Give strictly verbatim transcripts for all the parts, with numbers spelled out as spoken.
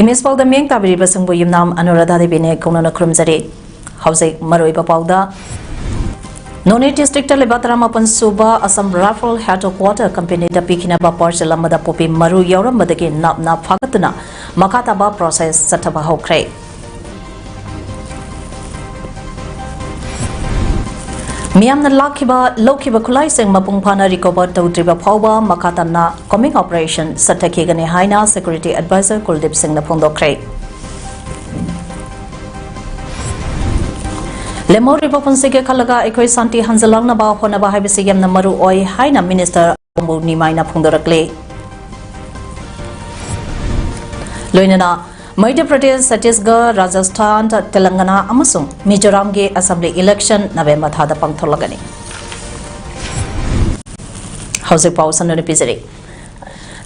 Image ꯄꯥꯎꯗ ꯃꯤꯠꯌꯦꯡ ꯇꯥꯕꯤꯔꯤꯕꯁꯤꯡꯕꯨ ꯌꯨꯝꯅꯥꯝ ꯑꯅꯨꯔꯥꯙꯥ ꯗꯦꯕꯤꯅ ꯀꯧꯅꯅ ꯈꯨꯔꯨꯝꯖꯔꯤ꯫ ꯍꯧꯖꯤꯛ ꯃꯔꯨꯑꯣꯏꯕ ꯄꯥꯎꯗ, ꯅꯣꯅꯦ ꯗꯤꯁꯇ꯭ꯔꯤꯛꯇ ꯂꯩꯕ ꯇꯔꯥꯃꯥꯄꯟ ꯁꯨꯕ ꯑꯁꯥꯝ ꯔꯥꯏꯐꯜ ꯍꯦꯗꯀ꯭ꯋꯥꯇꯔ ꯀꯝꯄꯦꯅꯤꯗ ꯄꯤꯈꯤꯅꯕ ꯄꯥꯔꯁꯦꯜ ꯑꯃꯗ ꯄꯣꯄꯤ ꯃꯔꯨ ꯌꯥꯎꯔꯝꯕꯗꯒꯤ ꯅꯥꯞꯅ ꯐꯥꯒꯠꯇꯨꯅ ꯃꯈꯥ ꯇꯥꯕ ꯄ꯭ꯔꯣꯁꯦꯁ ꯆꯠꯊꯕ ꯍꯧꯈ꯭ꯔꯦ꯫ ꯃꯤꯌꯥꯝꯅ ꯂꯥꯛꯈꯤꯕ, ꯂꯧꯈꯤꯕ ꯈꯨꯠꯂꯥꯏꯁꯤꯡ ꯃꯄꯨꯡ ꯐꯥꯅ ꯔꯤꯀꯣꯚꯔ ꯇꯧꯗ꯭ꯔꯤꯕ ꯐꯥꯎꯕ ꯃꯈꯥ ꯇꯥꯅ ꯀꯣꯝꯕꯤꯡ ꯑꯣꯄꯔꯦꯁꯟ ꯆꯠꯊꯈꯤꯒꯅꯤ ꯍꯥꯏꯅ ꯁꯦꯀ꯭ꯌꯨꯔꯤꯇꯤ ꯑꯦꯗꯚꯥꯏꯖꯔ ꯀꯨꯜꯗꯤꯞ ꯁꯤꯡꯅ ꯐꯣꯡꯗꯣꯛꯈ꯭ꯔꯦ꯫ ꯂꯦꯝꯍꯧꯔꯤꯕ ꯄꯨꯟꯁꯤꯒꯤ ꯈꯜꯂꯒ ꯑꯩꯈꯣꯏ ꯁꯥꯟꯇꯤ ꯍꯟꯖꯤꯜꯂꯛꯅꯕ ꯍꯣꯠꯅꯕ ꯍꯥꯏꯕꯁꯤ ꯌꯥꯝꯅ ꯃꯔꯨ ꯑꯣꯏ ꯍꯥꯏꯅ ꯃꯤꯅꯤꯁꯇꯔ ꯑꯄꯣꯡꯕꯨ ꯅꯤꯃꯥꯏꯅ ꯐꯣꯡꯗꯣꯔꯛꯂꯤ꯫ ꯂꯣꯏꯅꯅ ꯃꯙ꯭ꯌ ꯄ꯭ꯔꯗꯦꯁ, ꯆꯇꯤꯁꯒꯔ, ꯔꯥꯖꯁꯊꯥꯟ, ꯇꯦꯂꯪꯒꯅꯥ ꯑꯃꯁꯨꯡ ꯃꯤꯖꯣꯔꯥꯝꯒꯤ ꯑꯦꯁꯦꯝꯕ꯭ꯂꯤ ꯏꯂꯦꯛꯁꯟ ꯅꯕꯦꯝꯕꯔ ꯊꯥꯗ ꯄꯥꯡꯊꯣꯛꯂꯒꯅꯤ꯫ ꯍꯧꯖꯤꯛ ꯄꯥꯎ ꯁꯟꯗꯣꯛꯅ ꯄꯤꯖꯔꯤ꯫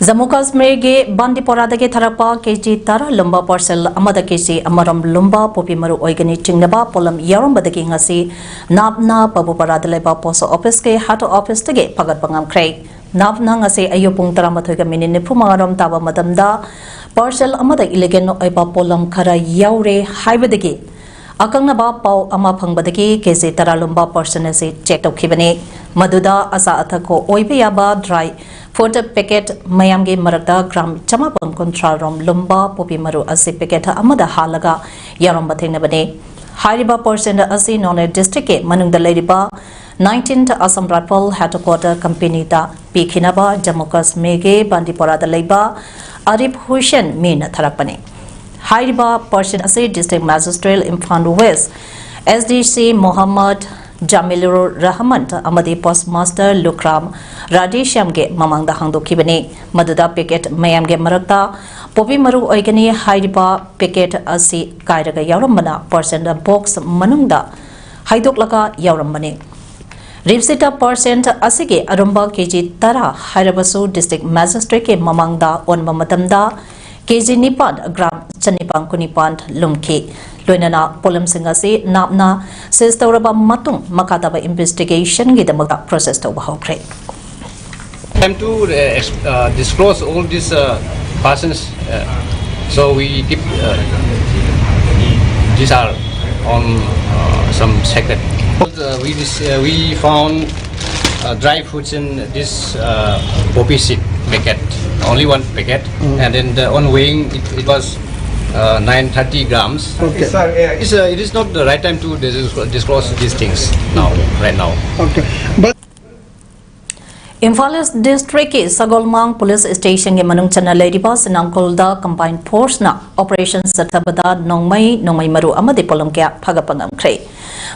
ꯖꯝꯃꯨ ꯀꯥꯁꯃꯤꯔꯒꯤ ꯕꯥꯟꯗꯤꯄꯣꯔꯥꯗꯒꯤ ꯊꯥꯔꯛꯄ ꯀꯦꯖꯤ ꯇꯔꯥ ꯂꯨꯝꯕ ꯄꯥꯔꯁꯦꯜ ꯑꯃꯗ ꯀꯦꯖꯤ ꯑꯃꯔꯣꯝ ꯂꯨꯝꯕ ꯄꯣꯄꯤ ꯃꯔꯨ ꯑꯣꯏꯒꯅꯤ ꯆꯤꯡꯅꯕ ꯄꯣꯠꯂꯝ ꯌꯥꯎꯔꯝꯕꯗꯒꯤ ꯉꯁꯤ ꯅꯥꯞꯅ ꯄꯥꯕꯨꯄꯥꯔꯥꯗ ꯂꯩꯕ ꯄꯣꯁ ꯑꯣꯐꯤꯁꯀꯤ ꯍꯦꯗ ꯑꯣꯐꯤꯁꯇꯒꯤ ꯐꯥꯒꯠꯄ ꯉꯝꯈ꯭ꯔꯦ꯫ ꯅꯥꯞꯅ ꯉꯁꯤ ꯑꯌꯨꯛ ꯄꯨꯡ ꯇꯔꯥꯃꯥꯊꯣꯏꯒ ꯃꯤꯅꯤꯠ ꯅꯤꯐꯨ ꯃꯉꯥꯔꯣꯝ ꯇꯥꯕ ꯃꯇꯝꯗ ꯄꯥꯔꯁꯦꯜ ꯑꯃꯗ ꯏꯂꯤꯒꯦꯜ ꯑꯣꯏꯕ ꯄꯣꯠꯂꯝ ꯈꯔ ꯌꯥꯎꯔꯦ ꯍꯥꯏꯕꯗꯒꯤ ꯑꯀꯛꯅꯕ ꯄꯥꯎ ꯑꯃ ꯐꯪꯕꯗꯒꯤ ꯀꯦꯖꯤ ꯇꯔꯥ ꯂꯨꯝꯕ ꯄꯥꯔꯁꯦꯜ ꯑꯁꯤ ꯆꯦꯛ ꯇꯧꯈꯤꯕꯅꯤ꯫ ꯃꯗꯨꯗ ꯑꯆꯥ ꯑꯊꯛ ꯑꯣꯏꯕ ꯌꯥꯕ ꯗ꯭ꯔꯥꯏ ꯐ꯭ꯔꯨꯠ ꯄꯦꯀꯦꯠ ꯃꯌꯥꯝꯒꯤ ꯃꯔꯛꯇ ꯒ꯭ꯔꯥꯝ ꯆꯃꯥꯄꯟ ꯀꯨꯟꯊ꯭ꯔꯥ ꯔꯣꯝ ꯂꯨꯝꯕ ꯄꯣꯄꯤ ꯃꯔꯨ ꯑꯁꯤ ꯄꯦꯀꯦꯠ ꯑꯃꯗ ꯍꯥꯜꯂꯒ ꯌꯥꯎꯔꯝꯕ ꯊꯦꯡꯅꯕꯅꯤ꯫ ꯍꯥꯏꯔꯤꯕ ꯄꯥꯔꯁꯦꯜ ꯑꯁꯤ ꯅꯣꯅꯦ ꯗꯤꯁꯇ꯭ꯔꯤꯛꯀꯤ ꯃꯅꯨꯡꯗ ꯂꯩꯔꯤꯕ nineteenth Assam Rifle Headquarter ꯀꯝꯄꯦꯅꯤꯗ ꯄꯤꯈꯤꯅꯕ Jammu ꯀꯥꯁꯃꯤꯔꯒꯤ ꯕꯥꯟꯗꯤꯄꯣꯔꯥꯗ ꯂꯩꯕ ꯑꯔꯤꯐ ꯍꯨꯁꯦꯟ ꯃꯤꯅ ꯊꯥꯔꯛꯄꯅꯤ꯫ ꯍꯥꯏꯔꯤꯕ ꯄꯥꯔꯁꯦꯜ ꯑꯁꯤ district magistrate Imphal west, S D C Mohammad ꯖꯥꯃꯤꯂꯨꯔ Rahman ꯑꯃꯗꯤ ꯄꯣꯁ ꯃꯥꯁꯇꯔ ꯂꯨꯈ꯭ꯔꯥꯝ ꯔꯥꯙꯦꯁ꯭ꯌꯥꯝꯒꯤ ꯃꯃꯥꯡꯗ ꯍꯥꯡꯗꯣꯛꯈꯤꯕꯅꯤ꯫ ꯃꯗꯨꯗ ꯄꯦꯀꯦꯠ ꯃꯌꯥꯝꯒꯤ ꯃꯔꯛꯇ ꯄꯣꯄꯤ ꯃꯔꯨ ꯑꯣꯏꯒꯅꯤ ꯍꯥꯏꯔꯤꯕ ꯄꯦꯀꯦꯠ ꯑꯁꯤ ꯀꯥꯏꯔꯒ ꯌꯥꯎꯔꯝꯕꯅ ꯄꯥꯔꯁꯦꯜ ꯕꯣꯛꯁ ꯃꯅꯨꯡꯗ ꯍꯩꯗꯣꯛꯂꯒ ꯌꯥꯎꯔꯝꯕꯅꯤ꯫ ꯔꯤꯁꯤꯠꯇ ꯄꯥꯔꯁꯦꯜ ꯑꯁꯤꯒꯤ ꯑꯔꯨꯝꯕ ꯀꯦꯖꯤ ꯇꯔꯥ ꯍꯥꯏꯔꯕꯁꯨ ꯗꯤꯁꯇ꯭ꯔꯤꯛ ꯃꯦꯖꯤꯁꯇ꯭ꯔꯦꯠꯀꯤ ꯃꯃꯥꯡꯗ ꯑꯣꯟꯕ ꯃꯇꯝꯗ ꯀꯦꯖꯤ ꯅꯤꯄꯥꯟ ꯒ꯭ꯔꯥꯝ ꯆꯅꯤꯄꯥꯟ ꯀꯨꯟꯅꯤꯄꯥꯟ ꯂꯨꯝꯈꯤ꯫ ꯂꯣꯏꯅꯅ ꯄꯣꯠꯂꯝꯁꯤꯡ ꯑꯁꯤ ꯅꯥꯞꯅ ꯁꯤꯖ ꯇꯧꯔꯕ ꯃꯇꯨꯡ ꯃꯈꯥ ꯇꯥꯕ ꯏꯟꯚꯦꯁꯇꯤꯒꯦꯁꯟꯒꯤꯗꯃꯛꯇ ꯄ꯭ꯔꯣꯁꯦꯁ ꯇꯧꯕ ꯍꯧꯈ꯭ꯔꯦ꯫ Time to uh, ex- uh, disclose all these uh, persons uh, So we keep uh, these are on uh, some sachet. Uh, we dis- uh, we found uh, dry fruits in this uh, poppy seed packet, only one packet, and then the, on weighing it, it was uh, nine thirty grams. Okay. It's, uh, it is not the right time to dis- disclose these things now, right now. Okay. But Imphal ꯏꯁ ꯗꯤꯁꯇ꯭ꯔꯤꯛꯀꯤ ꯁꯒꯣꯜꯃꯥꯡ police ꯁ꯭ꯇꯦꯁꯟꯒꯤ ꯃꯅꯨꯡ ꯆꯟꯅ ꯂꯩꯔꯤꯕ ꯁꯤꯅꯥꯡꯈꯣꯜꯗ combine ꯐꯣꯔꯁꯅ operation ꯆꯠꯊꯕꯗ ꯅꯣꯡꯃꯩ, ꯅꯣꯡꯃꯩ ꯃꯔꯨ ꯑꯃꯗꯤ ꯄꯣꯠꯂꯝ ꯀꯌꯥ ꯐꯥꯒꯠꯄ ꯉꯝꯈ꯭ꯔꯦ꯫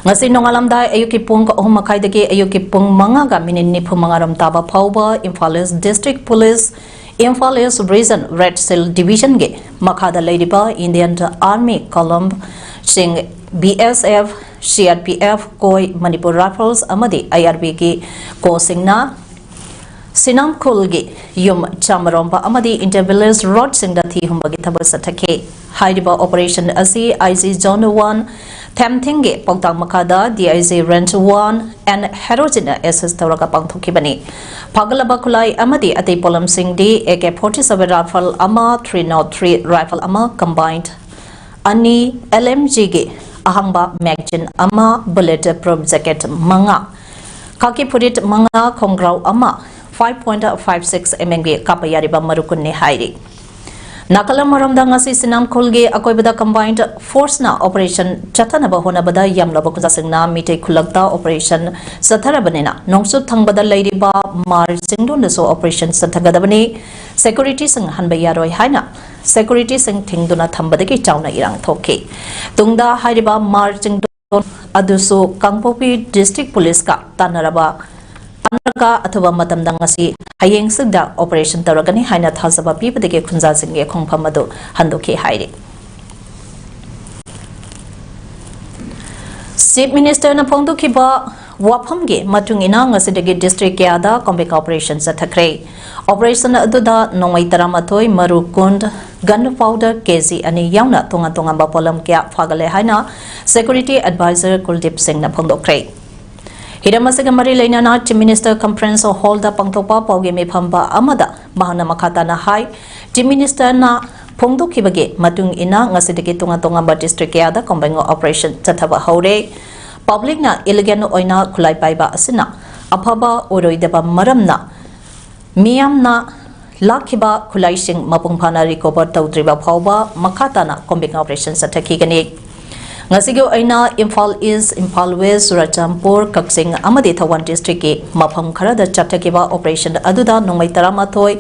ꯉꯁꯤ ꯅꯣꯡꯉꯥꯜꯂꯝꯗꯥꯏ ꯑꯌꯨꯛꯀꯤ ꯄꯨꯡ ꯑꯍꯨꯝ ꯃꯈꯥꯏꯗꯒꯤ ꯑꯌꯨꯛꯀꯤ ꯄꯨꯡ ꯃꯉꯥꯒ ꯃꯤꯅꯤꯠ ꯅꯤꯐꯨ ꯃꯉꯥꯔꯣꯝ ꯇꯥꯕ ꯐꯥꯎꯕ Imphal east district police, Imphal east region red shield ꯗꯤꯕꯤꯖꯟꯒꯤ ꯃꯈꯥꯗ ꯂꯩꯔꯤꯕ ꯏꯟꯗꯤꯌꯟ ꯑꯥꯔꯃꯤ ꯀꯣꯂꯝꯁꯤꯡ, B S F, C R P F, ꯀꯣꯏ, ꯃꯅꯤꯄꯨꯔ ꯔꯥꯏꯐꯜꯁ ꯑꯃꯗꯤ ꯑꯥꯏ ꯑꯥꯔ ꯕꯤꯒꯤ ꯀꯣꯁꯤꯡꯅ ꯁꯤꯅꯥꯝꯈꯣꯜꯒꯤ ꯌꯨꯝ ꯆꯥꯃꯔꯣꯝꯕ ꯑꯃꯗꯤ ꯏꯟꯇꯔ ꯚꯤꯂꯦꯖ ꯔꯣꯗꯁꯤꯡꯗ ꯊꯤ ꯍꯨꯝꯕꯒꯤ ꯊꯕꯛ ꯆꯠꯊꯈꯤ꯫ ꯍꯥꯏꯔꯤꯕ ꯑꯣꯄꯔꯦꯁꯟ ꯑꯁꯤ ꯑꯥꯏ ꯖꯤ ꯖꯣꯟ ꯋꯥꯟ ꯊꯦꯝꯊꯤꯡꯒꯤ ꯄꯥꯎꯇꯥꯛ ꯃꯈꯥꯗ D I G range one and ꯍꯦꯔꯣꯖꯤꯟꯅ ꯑꯦꯁꯤꯁ ꯇꯧꯔꯒ ꯄꯥꯡꯊꯣꯛꯈꯤꯕꯅꯤ꯫ ꯐꯥꯒꯠꯂꯕ ꯈꯨꯠꯂꯥꯏ ꯑꯃꯗꯤ ꯑꯇꯩ ꯄꯣꯠꯂꯝꯁꯤꯡꯗꯤ A K forty seven rifle ꯑꯃ, ꯊ꯭ꯔꯤ ꯅꯣꯠ ꯊ꯭ꯔꯤ ꯔꯥꯏꯐꯜ ꯑꯃ, ꯀꯝꯕꯥꯏꯟ ꯑꯅꯤ, ꯑꯦꯜ ꯑꯦꯝ ꯖꯤꯒꯤ ꯑꯍꯥꯡꯕ ꯃꯦꯒꯖꯤꯟ ꯑꯃ, ꯕꯨꯂꯦꯠ ꯄ꯭ꯔꯨꯐ ꯖꯦꯀꯦꯠ ꯃꯉꯥ, ꯈꯥꯀꯤ ꯐꯨꯔꯤꯠ ꯃꯉꯥ, ꯈꯣꯡꯒ꯭ꯔꯥꯎ ꯑꯃ, five point five six M ꯑꯦꯝꯒꯤ ꯀꯥꯞꯄ ꯌꯥꯔꯤꯕ ꯃꯔꯨ ꯀꯨꯟꯅꯤ ꯍꯥꯏꯔꯤ꯫ ꯅꯥꯀꯜ ꯑꯃꯔꯣꯝꯗ ꯉꯁꯤ ꯁꯤꯅꯥꯝꯈꯣꯜꯒꯤ ꯑꯀꯣꯏꯕꯗ ꯀꯝꯕꯥꯏꯟ ꯐꯣꯔꯁꯅ ꯑꯣꯄꯔꯦꯁꯟ ꯆꯠꯊꯅꯕ ꯍꯣꯠꯅꯕꯗ ꯌꯥꯝꯂꯕ ꯈꯨꯟꯖꯥꯁꯤꯡꯅ ꯃꯤꯇꯩ ꯈꯨꯜꯂꯛꯇ ꯑꯣꯄꯔꯦꯁꯟ ꯆꯠꯊꯔꯕꯅꯤꯅ ꯅꯣꯡꯆꯨꯞ ꯊꯪꯕꯗ ꯂꯩꯔꯤꯕ ꯃꯥꯔ ꯆꯤꯡꯗꯣꯟꯗꯁꯨ ꯑꯣꯄꯔꯦꯁꯟ ꯆꯠꯊꯒꯗꯕꯅꯤ꯫ ꯁꯦꯀꯨꯔꯤꯇꯤꯁꯤꯡ ꯍꯟꯕ ꯌꯥꯔꯣꯏ ꯍꯥꯏꯅ ꯁꯦꯀꯨꯔꯤꯇꯤꯁꯤꯡ ꯊꯤꯡꯗꯨꯅ ꯊꯝꯕꯗꯒꯤ ꯆꯥꯎꯅ ꯏꯔꯥꯡ ꯊꯣꯛꯈꯤ꯫ ꯇꯨꯡꯗ ꯍꯥꯏꯔꯤꯕ ꯃꯥꯔ ꯆꯤꯡꯗꯣꯟ ꯑꯗꯨꯁꯨ ꯀꯥꯡꯄꯣꯛꯄꯤ ꯗꯤꯁꯇ꯭ꯔꯤꯛ ꯄꯨꯂꯤꯁꯀ ꯇꯥꯟꯅꯔꯕ ꯇꯥꯟꯅꯔꯒ ꯑꯊꯨꯕ ꯃꯇꯝꯗ ꯉꯁꯤ ꯍꯌꯦꯡꯁꯤꯗ ꯑꯣꯄꯔꯦꯁꯟ ꯇꯧꯔꯒꯅꯤ ꯍꯥꯏꯅ ꯊꯥꯖꯕ ꯄꯤꯕꯗꯒꯤ ꯈꯨꯟꯖꯥꯁꯤꯡꯒꯤ ꯈꯣꯡꯐꯝ ꯑꯗꯨ ꯍꯟꯗꯣꯛꯈꯤ ꯍꯥꯏꯔꯤ꯫ ꯆꯤꯐ ꯃꯤꯅꯤꯁꯇꯔꯅ ꯐꯣꯡꯗꯣꯛꯈꯤꯕ ꯋꯥꯐꯝꯒꯤ ꯃꯇꯨꯡ ꯏꯟꯅ ꯉꯁꯤꯗꯒꯤ ꯗꯤꯁꯇ꯭ꯔꯤꯛ ꯀꯌꯥꯗ ꯀꯣꯝꯕꯤꯛ ꯑꯣꯄꯔꯦꯁꯟ ꯆꯠꯊꯈ꯭ꯔꯦ꯫ ꯑꯣꯄꯔꯦꯁꯟ ꯑꯗꯨꯗ ꯅꯣꯡꯃꯩ ꯇꯔꯥꯃꯥꯊꯣꯏ, ꯃꯔꯨ ꯀꯨꯟ, ꯒꯟ ꯄꯥꯎꯗꯔ ꯀꯦ ꯖꯤ ꯑꯅꯤ ꯌꯥꯎꯅ ꯇꯣꯉꯥꯟ ꯇꯣꯉꯥꯟꯕ ꯄꯣꯠꯂꯝ ꯀꯌꯥ ꯐꯥꯒꯠꯂꯦ ꯍꯥꯏꯅ ꯁꯦꯀꯨꯔꯤꯇꯤ ꯑꯦꯗꯚꯥꯏꯖꯔ ꯀꯨꯜꯗꯤꯞ ꯁꯤꯡꯅ ꯐꯣꯡꯗꯣꯛꯈ꯭ꯔꯦ꯫ ꯍꯤꯔꯝ ꯑꯁꯤꯒ ꯃꯔꯤ ꯂꯩꯅꯅ ꯆꯤꯐ ꯃꯤꯅꯤꯁꯇꯔ ꯀꯟꯐꯔꯦꯟꯁ ꯍꯣꯜꯗ ꯄꯥꯡꯊꯣꯛꯄ ꯄꯥꯎꯒꯤ ꯃꯤꯐꯝꯕ ꯑꯃꯗ ꯃꯍꯥꯛꯅ ꯃꯈꯥ ꯇꯥꯅ ꯍꯥꯏ, ꯆꯤꯐ ꯃꯤꯅꯤꯁꯇꯔꯅ ꯐꯣꯡꯗꯣꯛꯈꯤꯕꯒꯤ ꯃꯇꯨꯡ ꯏꯟꯅ ꯉꯁꯤꯗꯒꯤ ꯇꯣꯉꯥꯟ ꯇꯣꯉꯥꯟꯕ district ꯀꯌꯥꯗ combing operation ꯆꯠꯊꯕ ꯍꯧꯔꯦ꯫ Public ꯅ illegal ꯑꯣꯏꯅ ꯈꯨꯠꯂꯥꯏ ꯄꯥꯏꯕ ꯑꯁꯤꯅ ꯑꯐꯕ ꯑꯣꯏꯔꯣꯏꯗꯕ ꯃꯔꯝꯅ ꯃꯤꯌꯥꯝꯅ ꯂꯥꯛꯈꯤꯕ ꯈꯨꯠꯂꯥꯏꯁꯤꯡ ꯃꯄꯨꯡ ꯐꯥꯅ recover ꯇꯧꯗ꯭ꯔꯤꯕ ꯐꯥꯎꯕ ꯃꯈꯥ ꯇꯥꯅ combing operation ꯆꯠꯊꯈꯤꯒꯅꯤ꯫ ꯉꯁꯤꯒꯤ ꯑꯣꯏꯅ ꯏꯝꯐꯥꯜ East, ꯏꯝꯐꯥꯜ West, ꯆꯨꯔꯆꯥꯟꯄꯨꯔ, ꯀꯛꯆꯤꯡ ꯑꯃꯗꯤ ꯊꯧꯕꯥꯜ district ꯀꯤ ꯃꯐꯝ ꯈꯔꯗ ꯆꯠꯊꯈꯤꯕ operation ꯑꯗꯨꯗ ꯅꯣꯡꯃꯩ ꯇꯔꯥꯃꯥꯊꯣꯏ,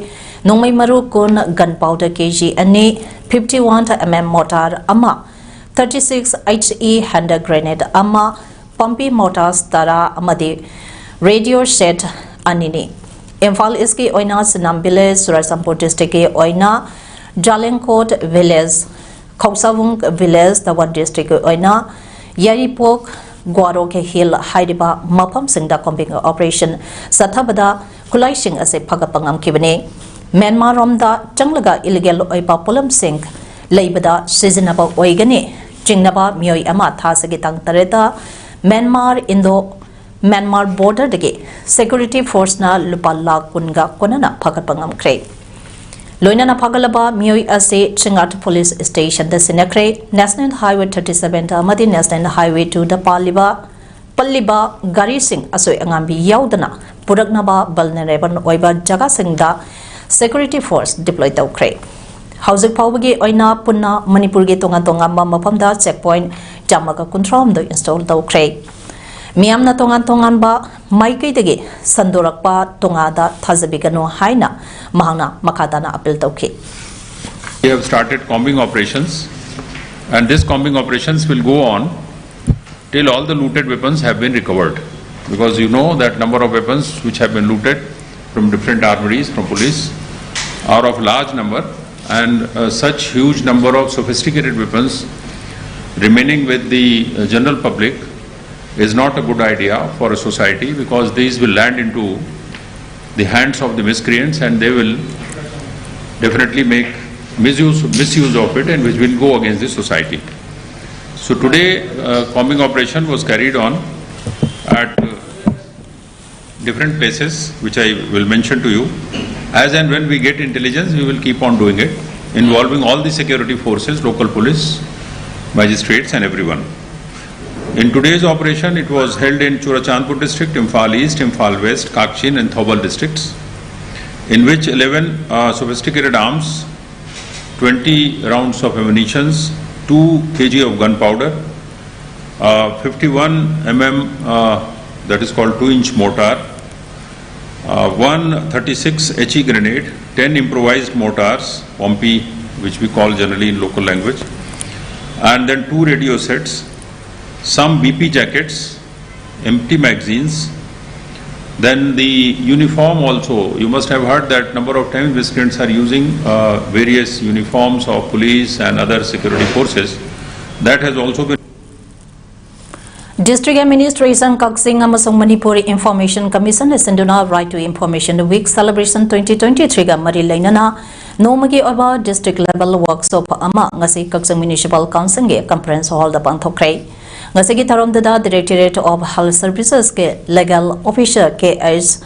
ꯅꯣꯡꯃꯩ ꯃꯔꯨ ꯀꯨꯟ, gun powder K G ꯑꯅꯤ, fifty one M M mortar ꯑꯃ, thirty six H E hand grenade ꯑꯃ, ꯄꯝꯄꯤ mortars ꯇꯔꯥ ꯑꯃꯗꯤ radio set ꯑꯅꯤꯅꯤ꯫ ꯏꯝꯐꯥꯜ East ꯀꯤ ꯑꯣꯏꯅ ꯁꯤꯅꯥꯝ village, ꯆꯨꯔꯆꯥꯟꯄꯨꯔ district ꯀꯤ ꯑꯣꯏꯅ ꯖꯥꯂꯦꯡꯀꯣꯠ village, ꯈꯧꯁꯥꯕꯨꯡ village, ꯊꯧꯕꯥꯜ district ꯀꯤ ꯑꯣꯏꯅ ꯌꯥꯏꯔꯤꯄꯣꯛ, ꯒ꯭ꯋꯥꯔꯣ ꯀꯦꯍꯤꯜ ꯍꯥꯏꯔꯤꯕ ꯃꯐꯝꯁꯤꯡꯗ combing operation ꯆꯠꯊꯕꯗ ꯈꯨꯠꯂꯥꯏꯁꯤꯡ ꯑꯁꯤ ꯐꯒꯠꯄ ꯉꯝꯈꯤꯕꯅꯤ꯫ ꯃ꯭ꯌꯥꯟꯃꯥꯔ ꯔꯣꯝꯗ ꯆꯪꯂꯒ illegal ꯑꯣꯏꯕ ꯄꯣꯠꯂꯝꯁꯤꯡ ꯂꯩꯕꯗ ꯁꯤꯖꯤꯟꯅꯕ ꯑꯣꯏꯒꯅꯤ ꯆꯤꯡꯅꯕ ꯃꯤꯑꯣꯏ ꯑꯃ ꯊꯥꯁꯤꯒꯤ ꯇꯥꯡ ꯇꯔꯦꯠꯇ ꯃ꯭ꯌꯥꯟꯃꯥꯔ Indo Myanmar border ꯗꯒꯤ security force ꯅ ꯂꯨꯄꯥ ꯂꯥꯈ ꯀꯨꯟꯒ ꯀꯣꯟꯅꯅ ꯐꯥꯒꯠꯄ ꯉꯝꯈ꯭ꯔꯦ꯫ ꯂꯣꯏꯅꯅ ꯐꯥꯒꯠꯂꯕ ꯃꯤꯑꯣꯏ ꯑꯁꯤ ꯆꯤꯡꯉꯥꯠ police station ꯗ ꯁꯤꯟꯅꯈ꯭ꯔꯦ꯫ National Highway thirty seven ꯑꯃꯗꯤ National Highway two ꯗ ꯄꯥꯜꯂꯤꯕ, ꯄꯜꯂꯤꯕ ꯒꯥꯔꯤꯁꯤꯡ ꯑꯁꯣꯏ ꯑꯉꯥꯝꯕꯤ ꯌꯥꯎꯗꯅ ꯄꯨꯔꯛꯅꯕ vulnerable ꯑꯣꯏꯕ ꯖꯒꯥꯁꯤꯡꯗ security force deploy ꯇꯧꯈ꯭ꯔꯦ꯫ ꯍꯧꯖꯤꯛ ꯐꯥꯎꯕꯒꯤ ꯑꯣꯏꯅ ꯄꯨꯟꯅ ꯃꯅꯤꯄꯨꯔꯒꯤ ꯇꯣꯉꯥꯟ ꯇꯣꯉꯥꯟꯕ ꯃꯐꯝꯗ check point ꯆꯥꯝꯃꯒ ꯀꯨꯟꯊ꯭ꯔꯥ ꯍꯨꯝꯗꯣꯏ install ꯇꯧꯈ꯭ꯔꯦ꯫ ꯃꯤꯌꯥꯝꯅ ꯇꯣꯉꯥꯟ ꯇꯣꯉꯥꯟꯕ ꯃꯥꯏꯀꯩꯗꯒꯤ ꯁꯟꯗꯣꯔꯛꯄ ꯇꯣꯉꯥꯗ ꯊꯥꯖꯕꯤꯒꯅꯨ ꯍꯥꯏꯅ ꯃꯍꯥꯛꯅ ꯃꯈꯥ ꯇꯥꯅ appeal ꯇꯧꯈꯤ꯫ We have started combing operations, and these combing operations will go on till all the looted weapons have been recovered. Because you know that number of weapons which have been looted from different armories, from police, are of large number, and uh, such huge number of sophisticated weapons remaining with the uh, general public is not a good idea for a society, because these will land into the hands of the miscreants and they will definitely make misuse, misuse of it, and which will go against the society. So today, uh, combing operation was carried on at uh, different places, which I will mention to you. As and when we get intelligence, we will keep on doing it. involving all the security forces, local police, magistrates, and everyone. In today's operation, it was held in Churachandpur district, Imphal East, Imphal West, Kakching, and Thoubal districts, in which eleven uh, sophisticated arms, twenty rounds of ammunitions, two kilograms of gunpowder, uh, fifty-one millimeter, uh, that is called two-inch mortar, uh, one thirty-six H E grenade, ten improvised mortars, Pompi, which we call generally in local language, and then two radio sets, some B P jackets, empty magazines. Then the uniform also, you must have heard that number of times miscreants are using uh, various uniforms of police and other security forces. That has also been District Administration Kakching ꯑꯃꯁꯨꯡ Manipur Information Commission ꯅ ꯁꯤꯟꯗꯨꯅ Right to Information Week Celebration twenty twenty-three ꯒ ꯃꯔꯤ ꯂꯩꯅꯅ ꯅꯣꯡꯃꯒꯤ ꯑꯣꯏꯕ district level workshop ꯑꯃ ꯉꯁꯤ ꯀꯛꯆꯤꯡ Municipal Council ꯒꯤ Conference Hall ꯗ ꯄꯥꯡꯊꯣꯛꯈ꯭ꯔꯦ꯫ ꯉꯁꯤꯒꯤ ꯊꯧꯔꯝꯗꯨꯗ Directorate of Health Services ꯀꯤ Legal Officer K H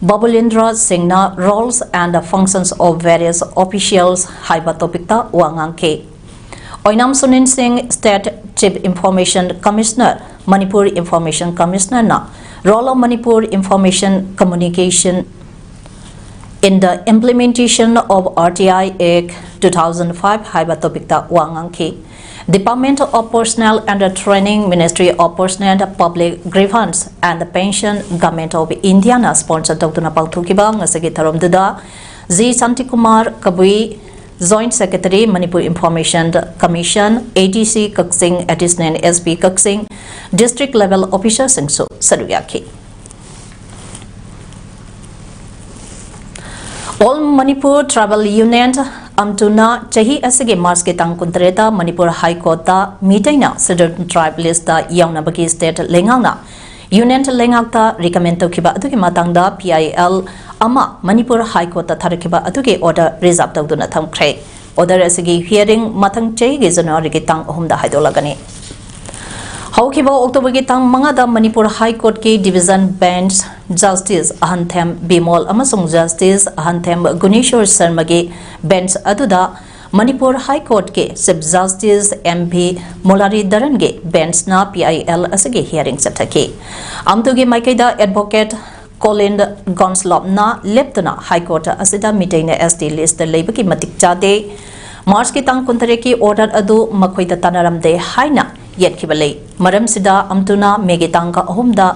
ꯕꯕꯨꯂꯤꯟꯗ꯭ꯔ ꯁꯤꯡꯅ Roles and Functions of Various Officials ꯍꯥꯏꯕ topic ꯇ ꯋꯥ ꯉꯥꯡꯈꯤ꯫ ꯑꯣꯏꯅꯥꯝ ꯁꯨꯅꯤꯜ ꯁꯤꯡ, State Chief Information Commissioner, Manipur Information Commissioner ꯅ Role of Manipur Information Communication in the Implementation of R T I Act two thousand five ꯍꯥꯏꯕ topic ꯇ ꯋꯥ ꯉꯥꯡꯈꯤ꯫ Department of Personnel and Training, Ministry of Personnel, Public Grievance and Pension, Government of India ꯅ sponsor ꯇꯧꯗꯨꯅ ꯄꯥꯡꯊꯣꯛꯈꯤꯕ ꯉꯁꯤꯒꯤ ꯊꯧꯔꯝꯗꯨꯗ G Shantikumar Kabui, Joint Secretary, Manipur Information Commission, A D C Kakching, Additional S P Kakching, District Level Officer ꯁꯤꯡꯁꯨ ꯁꯔꯨꯛ ꯌꯥꯈꯤ꯫ All Manipur Tribal Union, ꯑꯝꯇꯨꯅ ꯆꯍꯤ ꯑꯁꯤꯒꯤ March ꯀꯤ ꯇꯥꯡ ꯀꯨꯟꯇꯔꯦꯠꯇ Manipur High Court ꯇ ꯃꯤꯇꯩꯅ Scheduled Tribe List ꯇ ꯌꯥꯎꯅꯕꯒꯤ state ꯂꯩꯉꯥꯛꯅ Union ꯂꯩꯉꯥꯛꯇ recommend ꯇꯧꯈꯤꯕ ꯑꯗꯨꯒꯤ ꯃꯇꯥꯡꯗ P I L ꯑꯃ Manipur High Court ꯇ ꯊꯥꯔꯛꯈꯤꯕ ꯑꯗꯨꯒꯤ order reserve ꯇꯧꯗꯨꯅ ꯊꯝꯈ꯭ꯔꯦ꯫ Order ꯑꯁꯤꯒꯤ hearing ꯃꯊꯪ ꯆꯍꯤꯒꯤ January ꯒꯤ ꯇꯥꯡ ꯑꯍꯨꯝꯗ ꯍꯥꯏꯗꯣꯛꯂꯒꯅꯤ꯫ ꯍꯧꯈꯤꯕ October ꯒꯤ ꯇꯥꯡ ꯃꯉꯥꯗ Manipur High Court ꯀꯤ Division Bench Justice ꯑꯍꯟꯊꯦꯝ ꯕꯤꯃꯣꯜ ꯑꯃꯁꯨꯡ Justice ꯑꯍꯟꯊꯦꯝ ꯒꯨꯅꯦꯁꯣꯔ ꯁꯔꯃꯒꯤ ꯕꯦꯟꯆ ꯑꯗꯨꯗ ꯃꯅꯤꯄꯨꯔ ꯍꯥꯏ ꯀꯣꯔꯠꯀꯤ Chief Justice M V ꯃꯨꯔꯥꯔꯤꯙꯔꯟꯒꯤ ꯕꯦꯟꯆꯅ P I L ꯑꯁꯤꯒꯤ hearing ꯆꯠꯊꯈꯤ꯫ ꯑꯝꯇꯨꯒꯤ ꯃꯥꯏꯀꯩꯗ advocate ꯀꯣꯂꯤꯟ ꯒꯣꯟꯁꯂꯣꯞꯅ ꯂꯦꯞꯇꯨꯅ ꯍꯥꯏ ꯀꯣꯔꯠ ꯑꯁꯤꯗ ꯃꯤꯇꯩꯅ S T list ꯂꯩꯕꯒꯤ ꯃꯇꯤꯛ ꯆꯥꯗꯦ, ꯃꯥꯔꯆꯀꯤ ꯇꯥꯡ ꯀꯨꯟꯇꯔꯦꯠꯀꯤ order ꯑꯗꯨ ꯃꯈꯣꯏꯗ ꯇꯥꯟꯅꯔꯝꯗꯦ ꯍꯥꯏꯅ ꯌꯦꯠꯈꯤꯕ ꯂꯩ꯫ ꯃꯔꯝꯁꯤꯗ ꯑꯝꯇꯨꯅ ꯃꯦꯒꯤ ꯇꯥꯡ ꯑꯍꯨꯝꯗ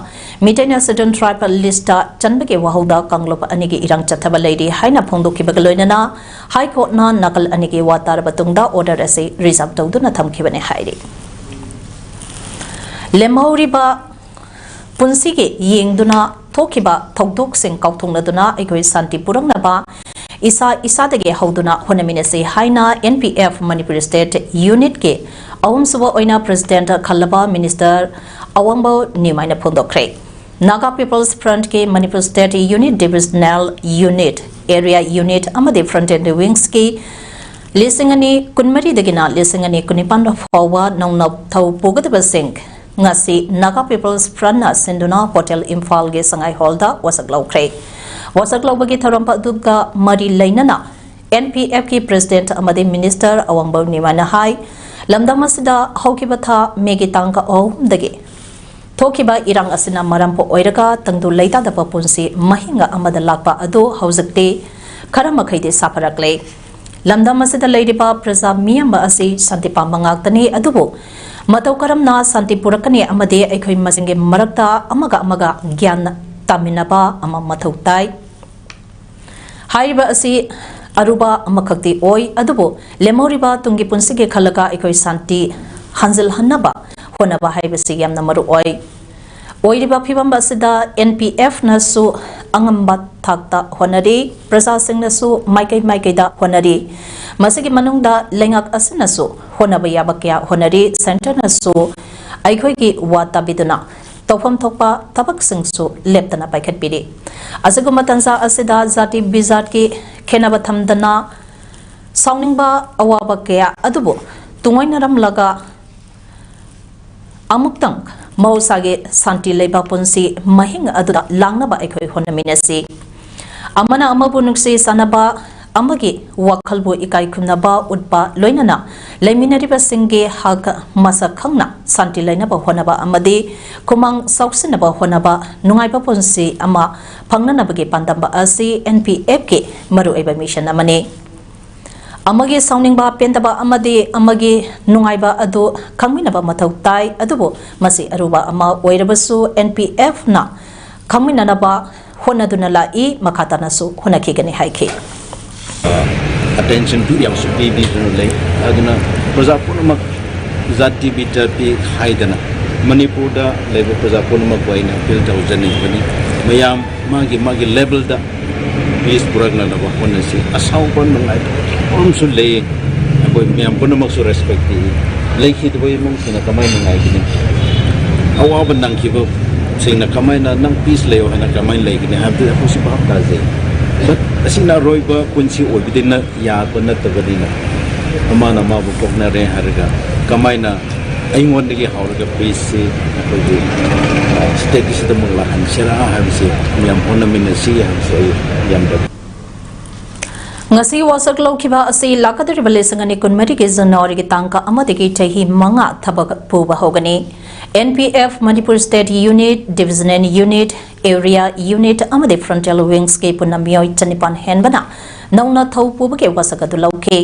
ꯃꯤꯇꯩꯅ Scheduled Tribe listꯇ ꯆꯟꯕꯒꯤ ꯋꯥꯍꯧꯗ ꯀꯥꯡꯂꯨꯞ ꯑꯅꯤꯒꯤ ꯏꯔꯥꯡ ꯆꯠꯊꯕ ꯂꯩꯔꯤ ꯍꯥꯏꯅ ꯐꯣꯡꯗꯣꯛꯈꯤꯕꯒ ꯂꯣꯏꯅꯅ ꯍꯥꯏ ꯀꯣꯔꯠꯅ ꯅꯥꯀꯜ ꯑꯅꯤꯒꯤ ꯋꯥ ꯇꯥꯔꯕ ꯇꯨꯡꯗ order ꯑꯁꯤ reserve ꯇꯧꯗꯨꯅ ꯊꯝꯈꯤꯕꯅꯤ ꯍꯥꯏꯔꯤ꯫ ꯂꯦꯝꯍꯧꯔꯤꯕ ꯄꯨꯟꯁꯤꯒꯤ ꯌꯦꯡꯗꯨꯅ ꯊꯣꯛꯈꯤꯕ ꯊꯧꯗꯣꯛꯁꯤꯡ ꯀꯥꯎꯊꯣꯛꯅꯗꯨꯅ ꯑꯩꯈꯣꯏ ꯁꯥꯟꯇꯤ ꯄꯨꯔꯛꯅꯕ ꯏꯁꯥ ꯏꯁꯥꯗꯒꯤ ꯍꯧꯗꯨꯅ ꯍꯣꯠꯅꯃꯤꯟꯅꯁꯤ ꯍꯥꯏꯅ N P F Manipur State Unitꯀꯤ ꯑꯍꯨꯝꯁꯨꯕ ꯑꯣꯏꯅ President ꯈꯜꯂꯕ Minister ꯑꯋꯥꯡꯕꯧ ꯅꯤꯃꯥꯏꯅ ꯐꯣꯡꯗꯣꯛꯈ꯭ꯔꯦ꯫ Naga People's Frontꯀꯤ Manipur State Unit, Divisional Unit, Area Unit ꯑꯃꯗꯤ Frontier Wingsꯀꯤ ꯂꯤꯁꯤꯡ ꯑꯅꯤ ꯀꯨꯟꯃꯔꯤꯗꯒꯤꯅ ꯂꯤꯁꯤꯡ ꯑꯅꯤ ꯀꯨꯟꯅꯤꯄꯥꯟ ꯐꯥꯎꯕ ꯅꯧꯅ ꯊꯧ ꯄꯨꯒꯗꯕꯁꯤꯡ ꯉꯁꯤ Naga People's Frontꯅ ꯁꯤꯟꯗꯨꯅ Hotel ꯏꯝꯐꯥꯜꯒꯤ ꯁꯉꯥꯏ ꯍꯣꯜꯗ ꯋꯥꯁꯛ ꯂꯧꯈ꯭ꯔꯦ꯫ ꯋꯥꯁꯛ ꯂꯧꯕꯒꯤ ꯊꯧꯔꯝ ꯑꯗꯨꯒ ꯃꯔꯤ ꯂꯩꯅꯅ N P Fꯀꯤ President ꯑꯃꯗꯤ Minister ꯑꯋꯥꯡꯕꯧ ꯅꯤꯃꯥꯏꯅ ꯍꯥꯏ, ꯂꯝꯗꯝ ꯑꯁꯤꯗ ꯍꯧꯈꯤꯕ ꯊꯥ ꯃꯦꯒꯤ ꯇꯥꯡ ꯑꯍꯨꯝꯗꯒꯤ ꯊꯣꯛꯈꯤꯕ ꯏꯔꯥꯡ ꯑꯁꯤꯅ ꯃꯔꯝ ꯑꯣꯏꯔꯒ ꯇꯪꯗꯨ ꯂꯩꯇꯥꯗꯕ ꯄꯨꯟꯁꯤ ꯃꯍꯤꯡ ꯑꯃꯗ ꯂꯥꯛꯄ ꯑꯗꯨ ꯍꯧꯖꯤꯛꯇꯤ ꯈꯔ ꯃꯈꯩꯗꯤ ꯁꯥꯐꯔꯛꯂꯦ꯫ ꯂꯝꯗꯝ ꯑꯁꯤꯗ ꯂꯩꯔꯤꯕ ꯄ꯭ꯔꯖꯥ ꯃꯤꯌꯥꯝꯕ ꯑꯁꯤ ꯁꯥꯟꯇꯤ ꯄꯥꯝꯕ ꯉꯥꯛꯇꯅꯤ, ꯑꯗꯨꯕꯨ ꯃꯇꯧ ꯀꯔꯝꯅ ꯁꯥꯟꯇꯤ ꯄꯨꯔꯛꯀꯅꯤ ꯑꯃꯗꯤ ꯑꯩꯈꯣꯏ ꯃꯁꯦꯟꯒꯤ ꯃꯔꯛꯇ ꯑꯃꯒ ꯑꯃꯒ ꯒ꯭ꯌꯥꯟ ꯇꯥꯃꯤꯟꯅꯕ ꯑꯃ ꯃꯊꯧ ꯇꯥꯏ꯫ ꯍꯥꯏꯔꯤꯕ ꯑꯁꯤ ꯑꯔꯨꯕ ꯑꯃꯈꯛꯇꯤ ꯑꯣꯏ, ꯑꯗꯨꯕꯨ ꯂꯦꯝꯍꯧꯔꯤꯕ ꯇꯨꯡꯒꯤ ꯄꯨꯟꯁꯤꯒꯤ ꯈꯜꯂꯒ ꯑꯩꯈꯣꯏ ꯁꯥꯟꯇꯤ ꯍꯟꯖꯤꯜꯍꯟꯅꯕ ꯍꯣꯠꯅꯕ ꯍꯥꯏꯕꯁꯤ ꯌꯥꯝꯅ ꯃꯔꯨ ꯑꯣꯏ꯫ ꯑꯣꯏꯔꯤꯕ ꯐꯤꯕꯝ ꯑꯁꯤꯗ N P Fꯅꯁꯨ ꯑꯉꯝꯕ ꯊꯥꯛꯇ ꯍꯣꯠꯅꯔꯤ, ꯄ꯭ꯔꯖꯥꯁꯤꯡꯅꯁꯨ ꯃꯥꯏꯀꯩ ꯃꯥꯏꯀꯩꯗ ꯍꯣꯠꯅꯔꯤ꯫ ꯃꯁꯤꯒꯤ ꯃꯅꯨꯡꯗ ꯂꯩꯉꯥꯛ ꯑꯁꯤꯅꯁꯨ ꯍꯣꯠꯅꯕ ꯌꯥꯕ ꯀꯌꯥ ꯍꯣꯠꯅꯔꯤ, Centreꯅꯁꯨ ꯑꯩꯈꯣꯏꯒꯤ ꯋꯥ ꯇꯥꯕꯤꯗꯨꯅ ꯇꯧꯐꯝ ꯊꯣꯛꯄ ꯊꯕꯛꯁꯤꯡꯁꯨ ꯂꯦꯞꯇꯅ ꯄꯥꯏꯈꯠꯄꯤꯔꯤ꯫ ꯑꯁꯤꯒꯨꯝꯕ ꯇꯥꯟꯖꯥ ꯑꯁꯤꯗ ꯖꯥꯇꯤ ꯕꯤꯖꯥꯠꯀꯤ ꯈꯦꯟꯅꯕ ꯊꯝꯗꯅ ꯁꯥꯎꯅꯤꯡꯕ ꯑꯋꯥꯕ ꯀꯌꯥ ꯑꯗꯨꯕꯨ ꯇꯨꯡꯑꯣꯏꯅꯔꯝꯂꯒ ꯑꯃꯨꯛꯇꯪ ꯃꯍꯧꯁꯥꯒꯤ ꯁꯥꯟꯇꯤ ꯂꯩꯕ ꯄꯨꯟꯁꯤ ꯃꯍꯤꯡ ꯑꯗꯨꯗ ꯂꯥꯡꯅꯕ ꯑꯩꯈꯣꯏ ꯍꯣꯠꯅꯃꯤꯟꯅꯁꯤ꯫ ꯑꯃꯅ ꯑꯃꯕꯨ ꯅꯨꯡꯁꯤ ꯆꯥꯟꯅꯕ ꯑꯃꯒꯤ ꯋꯥꯈꯜꯕꯨ ꯏꯀꯥꯏ ꯈꯨꯝꯅꯕ ꯎꯠꯄ, ꯂꯣꯏꯅꯅ ꯂꯩꯃꯤꯟꯅꯔꯤꯕꯁꯤꯡꯒꯤ ꯍꯛ ꯃꯁꯛ ꯈꯪꯅ ꯁꯥꯟꯇꯤ ꯂꯩꯅꯕ ꯍꯣꯠꯅꯕ ꯑꯃꯗꯤ ꯈꯨꯃꯥꯡ ꯆꯥꯎꯁꯤꯟꯅꯕ ꯍꯣꯠꯅꯕ, ꯅꯨꯡꯉꯥꯏꯕ ꯄꯨꯟꯁꯤ ꯑꯃ ꯐꯪꯅꯅꯕꯒꯤ ꯄꯥꯟꯗꯝ ꯑꯁꯤ N P F ꯀꯤ ꯃꯔꯨꯑꯣꯏꯕ ꯃꯤꯁꯟ ꯑꯃꯅꯤ꯫ ꯑꯃꯒꯤ ꯁꯥꯎꯅꯤꯡꯕ, ꯄꯦꯟꯗꯕ ꯑꯃꯗꯤ ꯑꯃꯒꯤ ꯅꯨꯡꯉꯥꯏꯕ ꯑꯗꯨ ꯈꯪꯃꯤꯟꯅꯕ ꯃꯊꯧ ꯇꯥꯏ, ꯑꯗꯨꯕꯨ ꯃꯁꯤ ꯑꯔꯨꯕ ꯑꯃ ꯑꯣꯏꯔꯕꯁꯨ N P F ꯅ ꯈꯪꯃꯤꯟꯅꯅꯕ ꯍꯣꯠꯅꯗꯨꯅ ꯂꯥꯛꯏ, ꯃꯈꯥ ꯇꯥꯅꯁꯨ ꯍꯣꯠꯅꯈꯤꯒꯅꯤ ꯍꯥꯏꯈꯤ꯫ ꯑꯦꯇꯦꯟꯁꯟ ꯄꯤ ꯌꯥꯝꯁꯨ ꯄꯤꯕꯤꯗꯨꯅ ꯂꯩ꯫ ꯑꯗꯨꯅ ꯄ꯭ꯔꯖꯥ ꯄꯨꯝꯅꯃꯛ ꯖꯥꯇꯤ ꯕꯤꯇꯥꯄꯤ ꯈꯥꯏꯗꯅ ꯃꯅꯤꯄꯨꯔꯗ ꯂꯩꯕ ꯄ꯭ꯔꯖꯥ ꯄꯨꯝꯅꯃꯛꯄꯨ ꯑꯩꯅ ꯑꯄꯤꯜ ꯇꯧꯖꯅꯤꯡꯕꯅꯤ꯫ ꯃꯌꯥꯝ ꯃꯥꯒꯤ ꯃꯥꯒꯤ ꯂꯦꯕꯦꯜꯗ ꯄꯤꯁ ꯄꯨꯔꯛꯅꯅꯕ ꯍꯣꯠꯅꯁꯤ꯫ ꯑꯁꯥꯎꯕ ꯅꯨꯡꯉꯥꯏꯕ ꯀꯌꯥ ꯑꯃꯁꯨ ꯂꯩ꯫ ꯑꯩꯈꯣꯏ ꯃꯌꯥꯝ ꯄꯨꯝꯅꯃꯛꯁꯨ ꯔꯦꯁꯄꯦꯛ ꯄꯤ꯫ ꯂꯩꯈꯤꯗꯕ ꯏꯃꯨꯡꯁꯤꯡꯅ ꯀꯃꯥꯏꯅ ꯅꯨꯡꯉꯥꯏꯒꯅꯤ? ꯑꯋꯥꯕ ꯅꯪꯈꯤꯕꯁꯤꯡꯅ ꯀꯃꯥꯏꯅ ꯅꯪ ꯄꯤꯁ ꯂꯩꯌꯣ ꯍꯥꯏꯅ ꯀꯃꯥꯏꯅ ꯂꯩꯒꯅꯤ ꯍꯥꯏꯕꯗꯨ ꯑꯩꯈꯣꯏꯁꯨ ꯚꯥꯞ ꯇꯥꯖꯩ꯫ But ꯑꯁꯤꯅ ꯑꯔꯣꯏꯕ ꯄꯨꯟꯁꯤ ꯑꯣꯏꯕꯗꯤ ꯅ-, ꯌꯥꯕ ꯅꯠꯇꯕꯅꯤꯅ ꯃꯃꯥꯅ ꯃꯥꯕꯨ ꯄꯣꯛꯅꯔꯦ ꯍꯥꯏꯔꯒ ꯀꯃꯥꯏꯅ ꯑꯩꯉꯣꯟꯗꯒꯤ ꯍꯧꯔꯒ ꯄꯤꯁꯁꯤ ꯑꯩꯈꯣꯏꯒꯤ, ꯑ, ꯁ꯭ꯇꯦꯠ ꯑꯁꯤꯗ ꯑꯃꯨꯛ ꯂꯥꯛꯍꯟꯁꯤꯔꯥ ꯍꯥꯏꯕꯁꯤ ꯃꯌꯥꯝ ꯍꯣꯠꯅꯃꯤꯟꯅꯁꯤ ꯍꯥꯏꯕꯁꯤ ꯑꯩ ꯌꯥꯝ ꯉꯁꯤ ꯋꯥꯁꯛ ꯂꯧꯈꯤꯕ ꯑꯁꯤ ꯂꯥꯛꯀꯗꯧꯔꯤꯕ ꯂꯤꯁꯤꯡ ꯑꯅꯤ ꯀꯨꯟꯃꯔꯤꯒꯤ ꯖꯅꯋꯥꯔꯤꯒꯤ ꯇꯥꯡ ꯑꯃꯗꯒꯤ ꯆꯍꯤ ꯃꯉꯥ ꯊꯕꯛ ꯄꯨꯕ ꯍꯧꯒꯅꯤ꯫ N P F Manipur State Unit, Divisional Unit, Area Unit ꯑꯃꯗꯤ Frontal Wings ꯀꯤ ꯄꯨꯟꯅ ꯃꯤꯑꯣꯏ ꯆꯅꯤꯄꯥꯟ ꯍꯦꯟꯕꯅ ꯅꯧꯅ ꯊꯧ ꯄꯨꯕꯒꯤ ꯋꯥꯁꯛ ꯑꯗꯨ ꯂꯧꯈꯤ꯫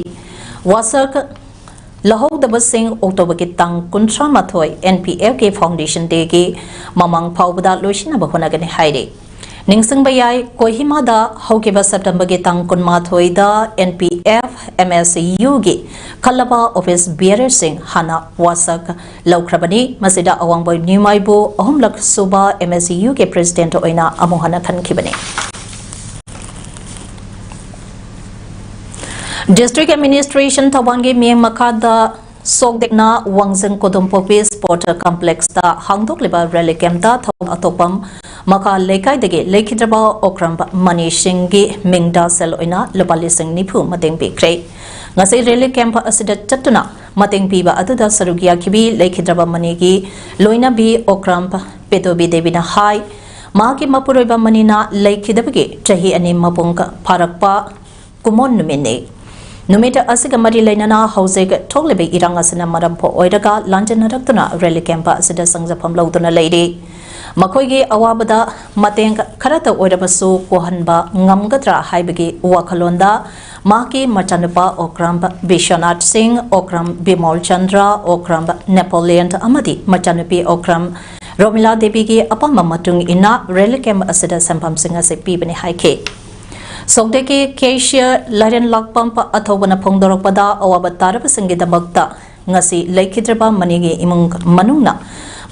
ꯋꯥꯁꯛ ꯂꯧꯍꯧꯗꯕꯁꯤꯡ ꯑꯣꯛꯇꯣꯕꯔꯒꯤ ꯇꯥꯡ ꯀꯨꯟꯊ꯭ꯔꯥ ꯃꯥꯊꯣꯏ N P F ꯀꯤ Foundation Day ꯒꯤ ꯃꯃꯥꯡ ꯐꯥꯎꯕꯗ ꯂꯣꯏꯁꯤꯟꯅꯕ ꯍꯣꯠꯅꯒꯅꯤ ꯍꯥꯏꯔꯤ꯫ ꯅꯤꯡꯁꯤꯡꯕ ꯌꯥꯏ, ꯀꯣꯍꯤꯃꯥꯗ ꯍꯧꯈꯤꯕ ꯁꯦꯞꯇꯦꯝꯕꯔꯒꯤ ꯇꯥꯡ ꯀꯨꯟꯃꯥꯊꯣꯏꯗ N P F M S U ꯒꯤ ꯈꯜꯂꯕ office bearer ꯁꯤꯡ ꯍꯥꯟꯅ ꯋꯥꯁꯛ ꯂꯧꯈ꯭ꯔꯕꯅꯤ꯫ ꯃꯁꯤꯗ ꯑꯋꯥꯡꯕ ꯅ꯭ꯌꯨꯃꯥꯏꯕꯨ ꯑꯍꯨꯝꯂꯛ ꯁꯨꯕ M S U ꯒꯤ president ꯑꯣꯏꯅ ꯑꯃꯨꯛ ꯍꯟꯅ ꯈꯟꯈꯤꯕꯅꯤ꯫ District Administration ꯊꯧꯕꯥꯜꯒꯤ ꯃꯤꯠꯌꯦꯡ ꯃꯈꯥꯗ ꯁꯣꯛꯗꯦꯛꯅ ꯋꯥꯡꯖꯤꯡ ꯀꯣꯗꯣꯝꯄꯣꯛꯄꯤ Sport Complex ꯇ ꯍꯥꯡꯗꯣꯛꯂꯤꯕ rally camp ꯇ ꯊꯧꯕꯥꯜ ꯑꯇꯣꯞꯄꯝ ꯃꯈꯥ ꯂꯩꯀꯥꯏꯗꯒꯤ ꯂꯩꯈꯤꯗ꯭ꯔꯕ ꯑꯣꯀ꯭ꯔꯝ ꯃꯅꯤ ꯁꯤꯡꯒꯤ ꯃꯤꯡꯗ ꯁꯦꯜ ꯑꯣꯏꯅ ꯂꯨꯄꯥ ꯂꯤꯁꯤꯡ ꯅꯤꯐꯨ ꯃꯇꯦꯡ ꯄꯤꯈ꯭ꯔꯦ꯫ ꯉꯁꯤ rally camp ꯑꯁꯤꯗ ꯆꯠꯇꯨꯅ ꯃꯇꯦꯡ ꯄꯤꯕ ꯑꯗꯨꯗ ꯁꯔꯨꯛ ꯌꯥꯈꯤꯕꯤ ꯂꯩꯈꯤꯗ꯭ꯔꯕ ꯃꯅꯤꯒꯤ ꯂꯣꯏꯅꯕꯤ ꯑꯣꯀ꯭ꯔꯝ ꯄꯦꯇꯣꯕꯤ ꯗꯦꯕꯤꯅ ꯍꯥꯏ, ꯃꯍꯥꯛꯀꯤ ꯃꯄꯨꯔꯣꯏꯕ ꯃꯅꯤꯅ ꯂꯩꯈꯤꯗꯕꯒꯤ ꯆꯍꯤ ꯑꯅꯤ ꯃꯄꯨꯡ ꯐꯥꯔꯛꯄ ꯀꯨꯃꯣꯟ ꯅꯨꯃꯤꯠꯅꯤ꯫ ꯅꯨꯃꯤꯠ ꯑꯁꯤꯒ ꯃꯔꯤ ꯂꯩꯅꯅ ꯍꯧꯖꯤꯛ ꯊꯣꯛꯂꯤꯕ ꯏꯔꯥꯡ ꯑꯁꯤꯅ ꯃꯔꯝ ꯑꯣꯏꯔꯒ ꯂꯥꯟꯖꯦꯟꯅꯔꯛꯇꯨꯅ ꯔꯦꯂꯤ ꯀꯦꯝꯞ ꯑꯁꯤꯗ ꯆꯪꯖꯐꯝ ꯂꯧꯗꯨꯅ ꯂꯩꯔꯤ꯫ ꯃꯈꯣꯏꯒꯤ ꯑꯋꯥꯕꯗ ꯃꯇꯦꯡ ꯈꯔꯇ ꯑꯣꯏꯔꯕꯁꯨ ꯀꯣꯛꯍꯟꯕ ꯉꯝꯒꯗ꯭ꯔꯥ ꯍꯥꯏꯕꯒꯤ ꯋꯥꯈꯜꯂꯣꯟꯗ ꯃꯍꯥꯛꯀꯤ ꯃꯆꯥꯅꯨꯄꯥ ꯑꯣꯀ꯭ꯔꯝ ꯕꯤꯁ꯭ꯋꯅꯥꯊ ꯁꯤꯡ, ꯑꯣꯀ꯭ꯔꯝ ꯕꯤꯃꯣꯜ ꯆꯟꯗ꯭ꯔ, ꯑꯣꯀ꯭ꯔꯝ ꯅꯦꯄꯣꯂꯤꯌꯟ ꯑꯃꯗꯤ ꯃꯆꯥꯅꯨꯄꯤ ꯑꯣꯀ꯭ꯔꯝ ꯔꯣꯃꯤꯂꯥ ꯗꯦꯕꯤꯒꯤ ꯑꯄꯥꯝꯕ ꯃꯇꯨꯡ ꯏꯟꯅ ꯔꯦꯂꯤ ꯀꯦꯝꯞ ꯑꯁꯤꯗ ꯁꯦꯟꯐꯝꯁꯤꯡ ꯑꯁꯤ ꯄꯤꯕꯅꯤ ꯍꯥꯏꯈꯤ꯫ ꯁꯣꯛꯗꯦꯀꯤ ꯀꯦꯁꯤꯌꯔ ꯂꯥꯏꯔꯦꯟ ꯂꯥꯛꯄꯝ ꯑꯊꯧꯕꯅ ꯐꯣꯡꯗꯣꯔꯛꯄꯗ, ꯑꯋꯥꯕ ꯇꯥꯔꯕꯁꯤꯡꯒꯤꯗꯃꯛꯇ ꯉꯁꯤ ꯂꯩꯈꯤꯗ꯭ꯔꯕ ꯃꯅꯤꯒꯤ ꯏꯃꯨꯡ ꯃꯅꯨꯡꯅ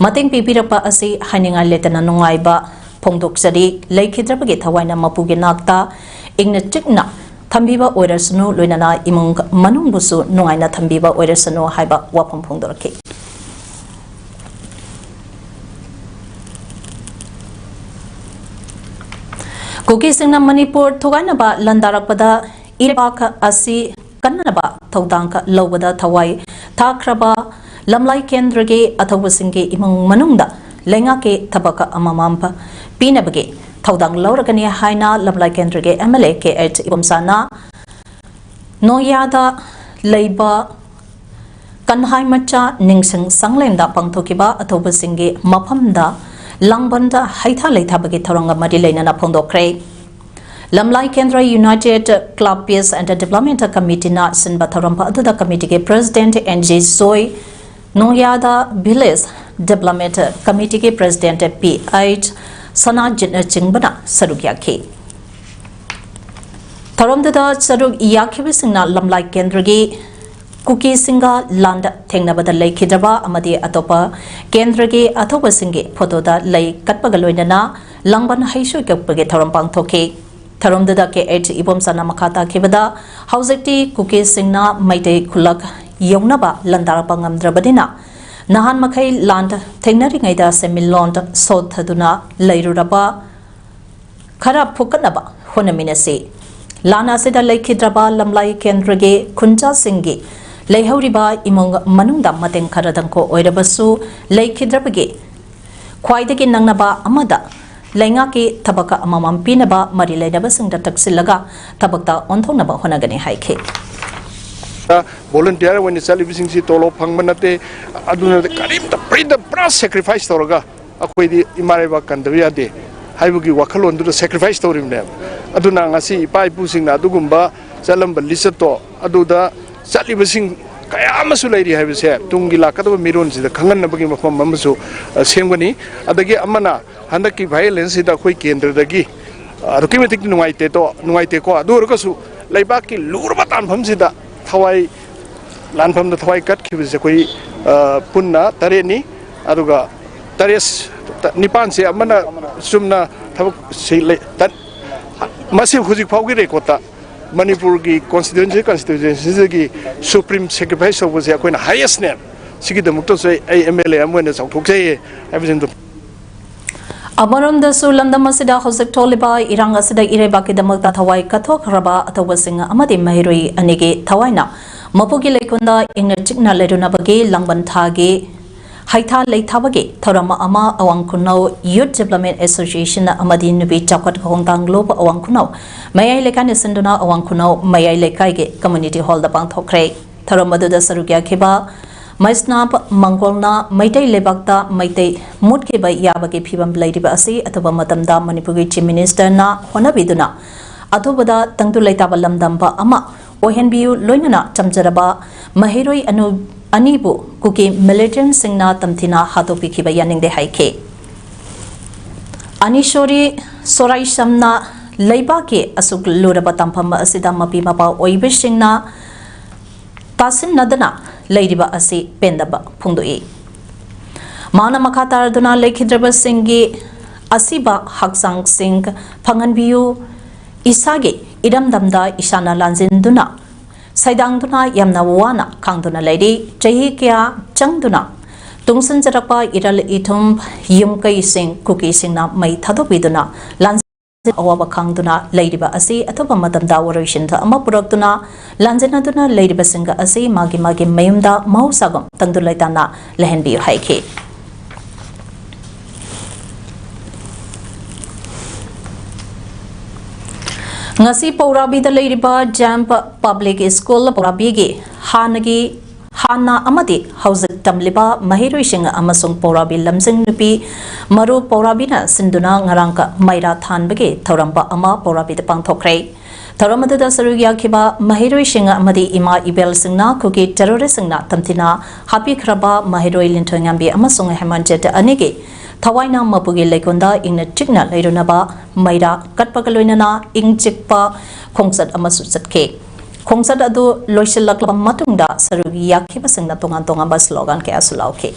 ꯃꯇꯦꯡ ꯄꯤꯕꯤꯔꯛꯄ ꯑꯁꯤ ꯍꯥꯏꯅꯤꯡꯉꯥꯏ ꯂꯩꯇꯅ ꯅꯨꯡꯉꯥꯏꯕ ꯐꯣꯡꯗꯣꯛꯆꯔꯤ꯫ ꯂꯩꯈꯤꯗ꯭ꯔꯕꯒꯤ ꯊꯋꯥꯏꯅ ꯃꯄꯨꯒꯤ ꯅꯥꯛꯇ ꯏꯪꯅ ꯆꯤꯛꯅ ꯊꯝꯕꯤꯕ ꯑꯣꯏꯔꯁꯅꯨ, ꯂꯣꯏꯅꯅ ꯏꯃꯨꯡ ꯃꯅꯨꯡꯕꯨꯁꯨ ꯅꯨꯡꯉꯥꯏꯅ ꯊꯝꯕꯤꯕ ꯑꯣꯏꯔꯁꯅꯨ ꯍꯥꯏꯕ ꯋꯥꯐꯝ ꯐꯣꯡꯗꯣꯔꯛꯈꯤ꯫ ꯀꯨꯀꯤꯁꯤꯡꯅ ꯃꯅꯤꯄꯨꯔ ꯊꯨꯒꯥꯏꯅꯕ ꯂꯥꯟꯗꯥꯔꯛꯄꯗ ꯏꯔꯩꯄꯥꯛ ꯑꯁꯤ ꯀꯟꯅꯅꯕ ꯊꯧꯗꯥꯡ ꯂꯧꯕꯗ ꯊꯋꯥꯏ ꯊꯥꯈ꯭ꯔꯕ ꯂꯝꯂꯥꯏ ꯀꯦꯟꯗ꯭ꯔꯒꯤ ꯑꯊꯧꯕꯁꯤꯡꯒꯤ ꯏꯃꯨꯡ ꯃꯅꯨꯡꯗ ꯂꯩꯉꯥꯛꯀꯤ ꯊꯕꯛ ꯑꯃꯃꯝ ꯄꯤꯅꯕꯒꯤ ꯊꯧꯗꯥꯡ ꯂꯧꯔꯒꯅꯤ ꯍꯥꯏꯅ ꯂꯝꯂꯥꯏ ꯀꯦꯟꯗ꯭ꯔꯒꯤ M L A K H ꯏꯕꯣꯝꯆꯥꯅ ꯅꯣꯡꯌꯥꯗ ꯂꯩꯕ ꯀꯟꯍꯥꯏ ꯃꯆꯥ ꯅꯤꯡꯁꯤꯡ ꯁꯪꯂꯦꯟꯗ ꯄꯥꯡꯊꯣꯛꯈꯤꯕ ꯑꯊꯧꯕꯁꯤꯡꯒꯤ ꯃꯐꯝꯗ ꯂꯥꯡꯕꯟꯗ ꯍꯩꯊꯥ ꯂꯩꯊꯥꯕꯒꯤ ꯊꯧꯔꯝꯒ ꯃꯔꯤ ꯂꯩꯅꯅ ꯐꯣꯡꯗꯣꯛꯈ꯭ꯔꯦ꯫ Lamlai Kendra united club peace and development ꯀꯃꯤꯇꯤꯅ ꯁꯤꯟꯕ ꯊꯧꯔꯝ ꯑꯗꯨꯗ ꯀꯃꯤꯇꯤꯒꯤ ꯄ꯭ꯔꯦꯁꯤꯗꯦꯟꯠ ꯑꯦꯟ ꯖꯤ ꯁꯣꯏ, ꯅꯣꯡꯌꯥꯗ ꯚꯤꯂꯦꯖ ꯗꯤꯕ꯭ꯂꯞꯃꯦꯟ ꯀꯃꯤꯇꯤꯒꯤ ꯄ꯭ꯔꯦꯁꯤꯗꯦꯟꯠ ꯄꯤ ꯑꯩꯆ ꯁꯅꯥꯖꯤꯠꯅꯆꯤꯡꯕꯅ ꯁꯔꯨꯛ ꯌꯥꯈꯤ꯫ ꯊꯧꯔꯝꯗꯨꯗ ꯁꯔꯨꯛ ꯌꯥꯈꯤꯕꯁꯤꯡꯅ ꯂꯝꯂꯥꯏ ꯀꯦꯟꯗ꯭ꯔꯒꯤ ꯀꯨꯀꯤꯁꯤꯡꯒ ꯂꯥꯟꯗ ꯊꯦꯡꯅꯕꯗ ꯂꯩꯈꯤꯗ꯭ꯔꯕ ꯑꯃꯗꯤ ꯑꯇꯣꯞꯄ ꯀꯦꯟꯗ꯭ꯔꯒꯤ ꯑꯊꯧꯕꯁꯤꯡꯒꯤ ꯐꯣꯇꯣꯗ ꯂꯩ ꯀꯠꯄꯒ ꯂꯣꯏꯅꯅ ꯂꯥꯡꯕꯟ ꯍꯩꯁꯣꯏ ꯀꯛꯄꯒꯤ ꯊꯧꯔꯝ ꯄꯥꯡꯊꯣꯛꯈꯤ꯫ ꯊꯧꯔꯝꯗꯨꯗ ꯀꯦ ꯑꯩꯆ ꯏꯕꯣꯝꯆꯥꯅ ꯃꯈꯥ ꯇꯥꯈꯤꯕꯗ, ꯍꯧꯖꯤꯛꯇꯤ ꯀꯨꯀꯤꯁꯤꯡꯅ ꯃꯩꯇꯩ ꯈꯨꯜꯂꯛ ꯌꯧꯅꯕ ꯂꯥꯟꯗꯥꯔꯛꯄ ꯉꯝꯗ꯭ꯔꯕꯅꯤꯅ, ꯅꯍꯥꯟ ꯃꯈꯩ ꯂꯥꯟ ꯊꯦꯡꯅꯔꯤꯉꯩꯗ ꯁꯦꯟꯃꯤꯠꯂꯣꯟ ꯁꯣꯠꯊꯗꯨꯅ ꯂꯩꯔꯨꯔꯕ ꯈꯔ ꯐꯨꯀꯠꯅꯕ ꯍꯣꯠꯅꯃꯤꯟꯅꯁꯤ꯫ ꯂꯥꯟ ꯑꯁꯤꯗ ꯂꯩꯈꯤꯗ꯭ꯔꯕ ꯂꯝꯂꯥꯏ ꯀꯦꯟꯗ꯭ꯔꯒꯤ ꯈꯨꯟꯖꯥꯁꯤꯡꯒꯤ ꯂꯩꯍꯧꯔꯤꯕ ꯏꯃꯨꯡ ꯃꯅꯨꯡꯗ ꯃꯇꯦꯡ ꯈꯔꯗꯪꯀꯣ ꯑꯣꯏꯔꯕꯁꯨ ꯂꯩꯈꯤꯗ꯭ꯔꯕꯒꯤ ꯈ꯭ꯋꯥꯏꯗꯒꯤ ꯅꯛꯅꯕ ꯑꯃꯗ ꯂꯩꯉꯥꯛꯀꯤ ꯊꯕꯛ ꯑꯃꯃꯝ ꯄꯤꯅꯕ ꯃꯔꯤ ꯂꯩꯅꯕꯁꯤꯡꯗ ꯇꯛꯁꯤꯜꯂꯒ ꯊꯕꯛꯇ ꯑꯣꯟꯊꯣꯛꯅꯕ ꯍꯣꯠꯅꯒꯅꯤ ꯍꯥꯏꯈꯤ꯫ ꯚꯣꯂꯨꯟꯇꯤꯌꯔ ꯑꯣꯏꯅ ꯆꯠꯂꯤꯕꯁꯤꯡꯁꯤ ꯇꯣꯂꯣꯞ ꯐꯪꯕ ꯅꯠꯇꯦ꯫ ꯑꯗꯨꯅ ꯀꯔꯤꯝꯇ ꯐ꯭ꯔꯤꯗ ꯄꯨꯔꯥ ꯁꯦꯀ꯭ꯔꯤꯐꯥꯏꯁ ꯇꯧꯔꯒ ꯑꯩꯈꯣꯏꯗꯤ ꯏꯃꯥ ꯂꯩꯕꯥꯛ ꯀꯟꯗꯕ ꯌꯥꯗꯦ ꯍꯥꯏꯕꯒꯤ ꯋꯥꯈꯜꯂꯣꯟꯗꯨꯗ ꯁꯦꯀ꯭ꯔꯤꯐꯥꯏꯁ ꯇꯧꯔꯤꯕꯅꯦꯕ꯫ ꯑꯗꯨꯅ ꯉꯁꯤ ꯏꯄꯥ ꯏꯄꯨꯁꯤꯡꯅ ꯑꯗꯨꯒꯨꯝꯕ ꯆꯠꯂꯝꯕ ꯂꯤꯆꯠꯇꯣ ꯑꯗꯨꯗ ꯆꯠꯂꯤꯕꯁꯤꯡ ꯀꯌꯥ ꯑꯃꯁꯨ ꯂꯩꯔꯤ ꯍꯥꯏꯕꯁꯦ ꯇꯨꯡꯒꯤ ꯂꯥꯛꯀꯗꯕ ꯃꯤꯔꯣꯟꯁꯤꯗ ꯈꯪꯍꯟꯅꯕꯒꯤ ꯃꯐꯝ ꯑꯃꯁꯨ ꯁꯦꯝꯒꯅꯤ꯫ ꯑꯗꯒꯤ ꯑꯃꯅ ꯍꯟꯗꯛꯀꯤ ꯚꯥꯏꯑꯣꯂꯦꯟꯁꯁꯤꯗ ꯑꯩꯈꯣꯏ ꯀꯦꯟꯗ꯭ꯔꯗꯒꯤ ꯑꯗꯨꯛꯀꯤ ꯃꯇꯤꯛ ꯅꯨꯡꯉꯥꯏꯇꯦ ꯅꯨꯡꯉꯥꯏꯇꯦꯀꯣ꯫ ꯑꯗꯨ ꯑꯣꯏꯔꯒꯁꯨ ꯂꯩꯕꯥꯛꯀꯤ ꯂꯨꯔꯕ ꯇꯥꯟꯐꯝꯁꯤꯗ ꯊꯋꯥꯏ ꯂꯥꯟꯐꯝꯗ ꯊꯋꯥꯏ ꯀꯠꯈꯤꯕꯁꯦ ꯑꯩꯈꯣꯏ ꯄꯨꯟꯅ ꯇꯔꯦꯠꯅꯤ꯫ ꯑꯗꯨꯒ ꯇꯔꯦꯠ ꯅꯤꯄꯥꯟꯁꯦ ꯑꯃꯅ ꯆꯨꯝꯅ ꯊꯕꯛ ꯃꯁꯤ ꯍꯧꯖꯤꯛ ꯐꯥꯎꯒꯤ ꯔꯦꯀꯣꯔꯠꯇ ꯃꯅꯤꯄꯨꯔꯒꯤ ꯀꯣꯟꯁꯇꯤꯇ꯭ꯌꯨꯟꯁꯤ ꯀꯟꯁꯇꯤꯇ꯭ꯌꯨꯟꯁꯤꯗꯒꯤ ꯁꯨꯄ꯭ꯔꯤꯝ ꯁꯦꯀ꯭ꯔꯤꯐꯥꯏꯁ ꯇꯧꯕꯁꯦ ꯑꯩꯈꯣꯏꯅ ꯍꯥꯏꯌꯦꯁꯅꯦ꯫ ꯁꯤꯒꯤꯗꯃꯛꯇꯁꯨ ꯑꯩ ꯑꯦꯝ ꯑꯦꯜ ꯑꯦ ꯑꯃ ꯑꯣꯏꯅ ꯆꯥꯎꯊꯣꯛꯆꯩꯌꯦ ꯍꯥꯏꯕꯁꯤꯡꯗꯣ꯫ ꯑꯃꯔꯣꯝꯗꯁꯨ ꯂꯝꯗꯝ ꯑꯁꯤꯗ ꯍꯧꯖꯤꯛ ꯊꯣꯛꯂꯤꯕ ꯏꯔꯥꯡ ꯑꯁꯤꯗ ꯏꯔꯩꯕꯥꯛꯀꯤꯗꯃꯛꯇ ꯊꯋꯥꯏ ꯀꯠꯊꯣꯛꯈ꯭ꯔꯕ ꯑꯊꯧꯕꯁꯤꯡ ꯑꯃꯗꯤ ꯃꯍꯩꯔꯣꯏ ꯑꯅꯤꯒꯤ ꯊꯋꯥꯏꯅ ꯃꯄꯨꯒꯤ ꯂꯩꯀꯣꯜꯗ ꯏꯪꯅ ꯆꯤꯛꯅ ꯂꯩꯔꯨꯅꯕꯒꯤ ꯂꯥꯡꯕꯟ ꯊꯥꯒꯤ ꯍꯩꯊꯥ ꯂꯩꯊꯥꯕꯒꯤ ꯊꯧꯔꯝ ꯑꯃ ꯑꯋꯥꯡ ꯈꯨꯅꯧ ꯌꯨꯠ ꯗꯤꯕ꯭ꯂꯞꯃꯦꯟ ꯑꯦꯁꯣꯁꯤꯌꯦꯁꯟ ꯑꯃꯗꯤ ꯅꯨꯄꯤ ꯆꯥꯎꯈꯠ ꯈꯣꯡꯊꯥꯡ ꯂꯧꯕ ꯑꯋꯥꯡ ꯈꯨꯅꯧ ꯃꯌꯥꯏ ꯂꯩꯀꯥꯏꯅ ꯁꯤꯟꯗꯨꯅ ꯑꯋꯥꯡ ꯈꯨꯅꯧ ꯃꯌꯥꯏ ꯂꯩꯀꯥꯏꯒꯤ ꯀꯝꯃ꯭ꯌꯨꯅꯤꯇꯤ ꯍꯣꯜꯗ ꯄꯥꯡꯊꯣꯛꯈ꯭ꯔꯦ꯫ ꯊꯧꯔꯝ ꯑꯗꯨꯗ ꯁꯔꯨꯛ ꯌꯥꯈꯤꯕ ꯃꯩꯁꯅꯥꯝ ꯃꯪꯒꯣꯜꯅ ꯃꯩꯇꯩ ꯂꯩꯕꯥꯛꯇ ꯃꯩꯇꯩ ꯃꯨꯠꯈꯤꯕ ꯌꯥꯕꯒꯤ ꯐꯤꯕꯝ ꯂꯩꯔꯤꯕ ꯑꯁꯤ ꯑꯊꯨꯕ ꯃꯇꯝꯗ ꯃꯅꯤꯄꯨꯔꯒꯤ ꯆꯤꯐ ꯃꯤꯅꯤꯁꯇꯔꯅ ꯍꯣꯠꯅꯕꯤꯗꯨꯅ ꯑꯊꯨꯕꯗ ꯇꯪꯗꯨ ꯂꯩꯇꯥꯕ ꯂꯝꯗꯝꯕ ꯑꯃ ꯑꯣꯏꯍꯟꯕꯤꯌꯨ, ꯂꯣꯏꯅꯅ ꯆꯝꯖꯔꯕ ꯃꯍꯩꯔꯣꯏ ꯑꯅꯨ-, ꯑꯅꯤꯕꯨ ꯀꯨꯀꯤ ꯃꯤꯂꯤꯇꯦꯟꯠꯁꯤꯡꯅ ꯇꯝꯊꯤꯅ ꯍꯥꯠꯇꯣꯛꯄꯤꯈꯤꯕ ꯌꯥꯅꯤꯡꯗꯦ ꯍꯥꯏꯈꯤ꯫ ꯑꯅꯤꯁꯣꯔꯤ ꯁꯣꯔꯥꯏꯁꯝꯅ ꯂꯩꯕꯥꯛꯀꯤ ꯑꯁꯨꯛ ꯂꯨꯔꯕ ꯇꯥꯟꯐꯝ ꯑꯁꯤꯗ ꯃꯄꯤ ꯃꯄꯥ ꯑꯣꯏꯕꯁꯤꯡꯅ ꯇꯥꯁꯤꯟꯅꯗꯅ ꯂꯩꯔꯤꯕ ꯑꯁꯤ ꯄꯦꯟꯗꯕ ꯐꯣꯡꯗꯣꯛꯏ꯫ ꯃꯍꯥꯛꯅ ꯃꯈꯥ ꯇꯥꯔꯗꯨꯅ ꯂꯩꯈꯤꯗ꯭ꯔꯕꯁꯤꯡꯒꯤ ꯑꯁꯤꯕ ꯍꯛꯆꯥꯡꯁꯤꯡ ꯐꯪꯍꯟꯕꯤꯌꯨ, ꯏꯁꯥꯒꯤ ꯏꯔꯝꯗꯝꯗ ꯏꯁꯥꯅ ꯂꯥꯟꯖꯤꯟꯗꯨꯅ ꯁꯩꯗꯥꯡꯗꯨꯅ ꯌꯥꯝꯅ ꯋꯥꯅ ꯈꯥꯡꯗꯨꯅ ꯂꯩꯔꯤ꯫ ꯆꯍꯤ ꯀꯌꯥ ꯆꯪꯗꯨꯅ ꯇꯨꯡꯁꯤꯟꯖꯔꯛꯄ ꯏꯔꯜ ꯏꯊꯨꯝ ꯌꯨꯝ ꯀꯩꯁꯤꯡ ꯀꯨꯀꯤꯁꯤꯡꯅ ꯃꯩ ꯊꯥꯗꯣꯛꯄꯤꯗꯨꯅ ꯂꯥꯟ ꯑꯋꯥꯕ ꯈꯥꯡꯗꯨꯅ ꯂꯩꯔꯤꯕ ꯑꯁꯤ ꯑꯊꯨꯕ ꯃꯇꯝꯗ ꯋꯥꯔꯣꯏꯁꯤꯟ ꯑꯃ ꯄꯨꯔꯛꯇꯨꯅ ꯂꯥꯟꯖꯦꯟꯅꯗꯨꯅ ꯂꯩꯔꯤꯕꯁꯤꯡ ꯑꯁꯤ ꯃꯥꯒꯤ ꯃꯥꯒꯤ ꯃꯌꯨꯝꯗ ꯃꯍꯧꯁꯥꯒꯨꯝ ꯇꯪꯗꯨ ꯂꯩꯇꯥꯅ ꯂꯩꯍꯟꯕꯤꯌꯨ ꯍꯥꯏꯈꯤ꯫ ꯉꯁꯤ ꯄꯧꯔꯥꯕꯤꯗ ꯂꯩꯔꯤꯕ ꯖꯦꯝ ꯄꯕ꯭ꯂꯤꯛ ꯁ꯭ꯀꯨꯜ ꯄꯧꯔꯥꯕꯤꯒꯤ ꯍꯥꯟꯅꯒꯤ ꯍꯥꯟꯅ ꯑꯃꯗꯤ ꯍꯧꯖꯤꯛ ꯇꯝꯂꯤꯕ ꯃꯍꯩꯔꯣꯏꯁꯤꯡ ꯑꯃꯁꯨꯡ ꯄꯧꯔꯥꯕꯤ ꯂꯝꯖꯤꯡ ꯅꯨꯄꯤ ꯃꯔꯨ ꯄꯧꯔꯥꯕꯤꯅ ꯁꯤꯟꯗꯨꯅ ꯉꯔꯥꯡ ꯃꯩꯔꯥ ꯊꯥꯟꯕꯒꯤ ꯊꯧꯔꯝ ꯑꯃ ꯄꯧꯔꯥꯕꯤꯗ ꯄꯥꯡꯊꯣꯛꯈ꯭ꯔꯦ꯫ ꯊꯧꯔꯝ ꯑꯗꯨꯗ ꯁꯔꯨꯛ ꯌꯥꯈꯤꯕ ꯃꯍꯩꯔꯣꯏꯁꯤꯡ ꯑꯃꯗꯤ ꯏꯃꯥ ꯏꯕꯦꯜꯁꯤꯡꯅ ꯀꯨꯀꯤ ꯇꯦꯔꯣꯔꯤꯁ꯭ꯠꯁꯤꯡꯅ ꯇꯝꯊꯤꯅ ꯍꯥꯠꯄꯤꯈ꯭ꯔꯕ ꯃꯍꯩꯔꯣꯏ ꯂꯤꯟꯊꯣꯏꯉꯥꯝꯕꯤ ꯑꯃꯁꯨꯡ ꯍꯦꯃꯟꯖꯤꯠ ꯑꯅꯤꯒꯤ ꯊꯋꯥꯏꯅ ꯃꯄꯨꯒꯤ ꯂꯩꯀꯣꯜꯗ ꯏꯪꯅ ꯆꯤꯛꯅ ꯂꯩꯔꯨꯅꯕ ꯃꯩꯔꯥ ꯀꯠꯄꯒ ꯂꯣꯏꯅꯅ ꯏꯪ ꯆꯤꯛꯄ ꯈꯣꯡꯆꯠ ꯑꯃꯁꯨ ꯆꯠꯈꯤ꯫ ꯈꯣꯡꯆꯠ ꯑꯗꯨ ꯂꯣꯏꯁꯤꯜꯂꯛꯂꯕ ꯃꯇꯨꯡꯗ ꯁꯔꯨꯛ ꯌꯥꯈꯤꯕꯁꯤꯡꯅ ꯇꯣꯉꯥꯟ ꯇꯣꯉꯥꯟꯕ ꯁ꯭ꯂꯣꯒꯥꯟ ꯀꯌꯥꯁꯨ ꯂꯥꯎꯈꯤ꯫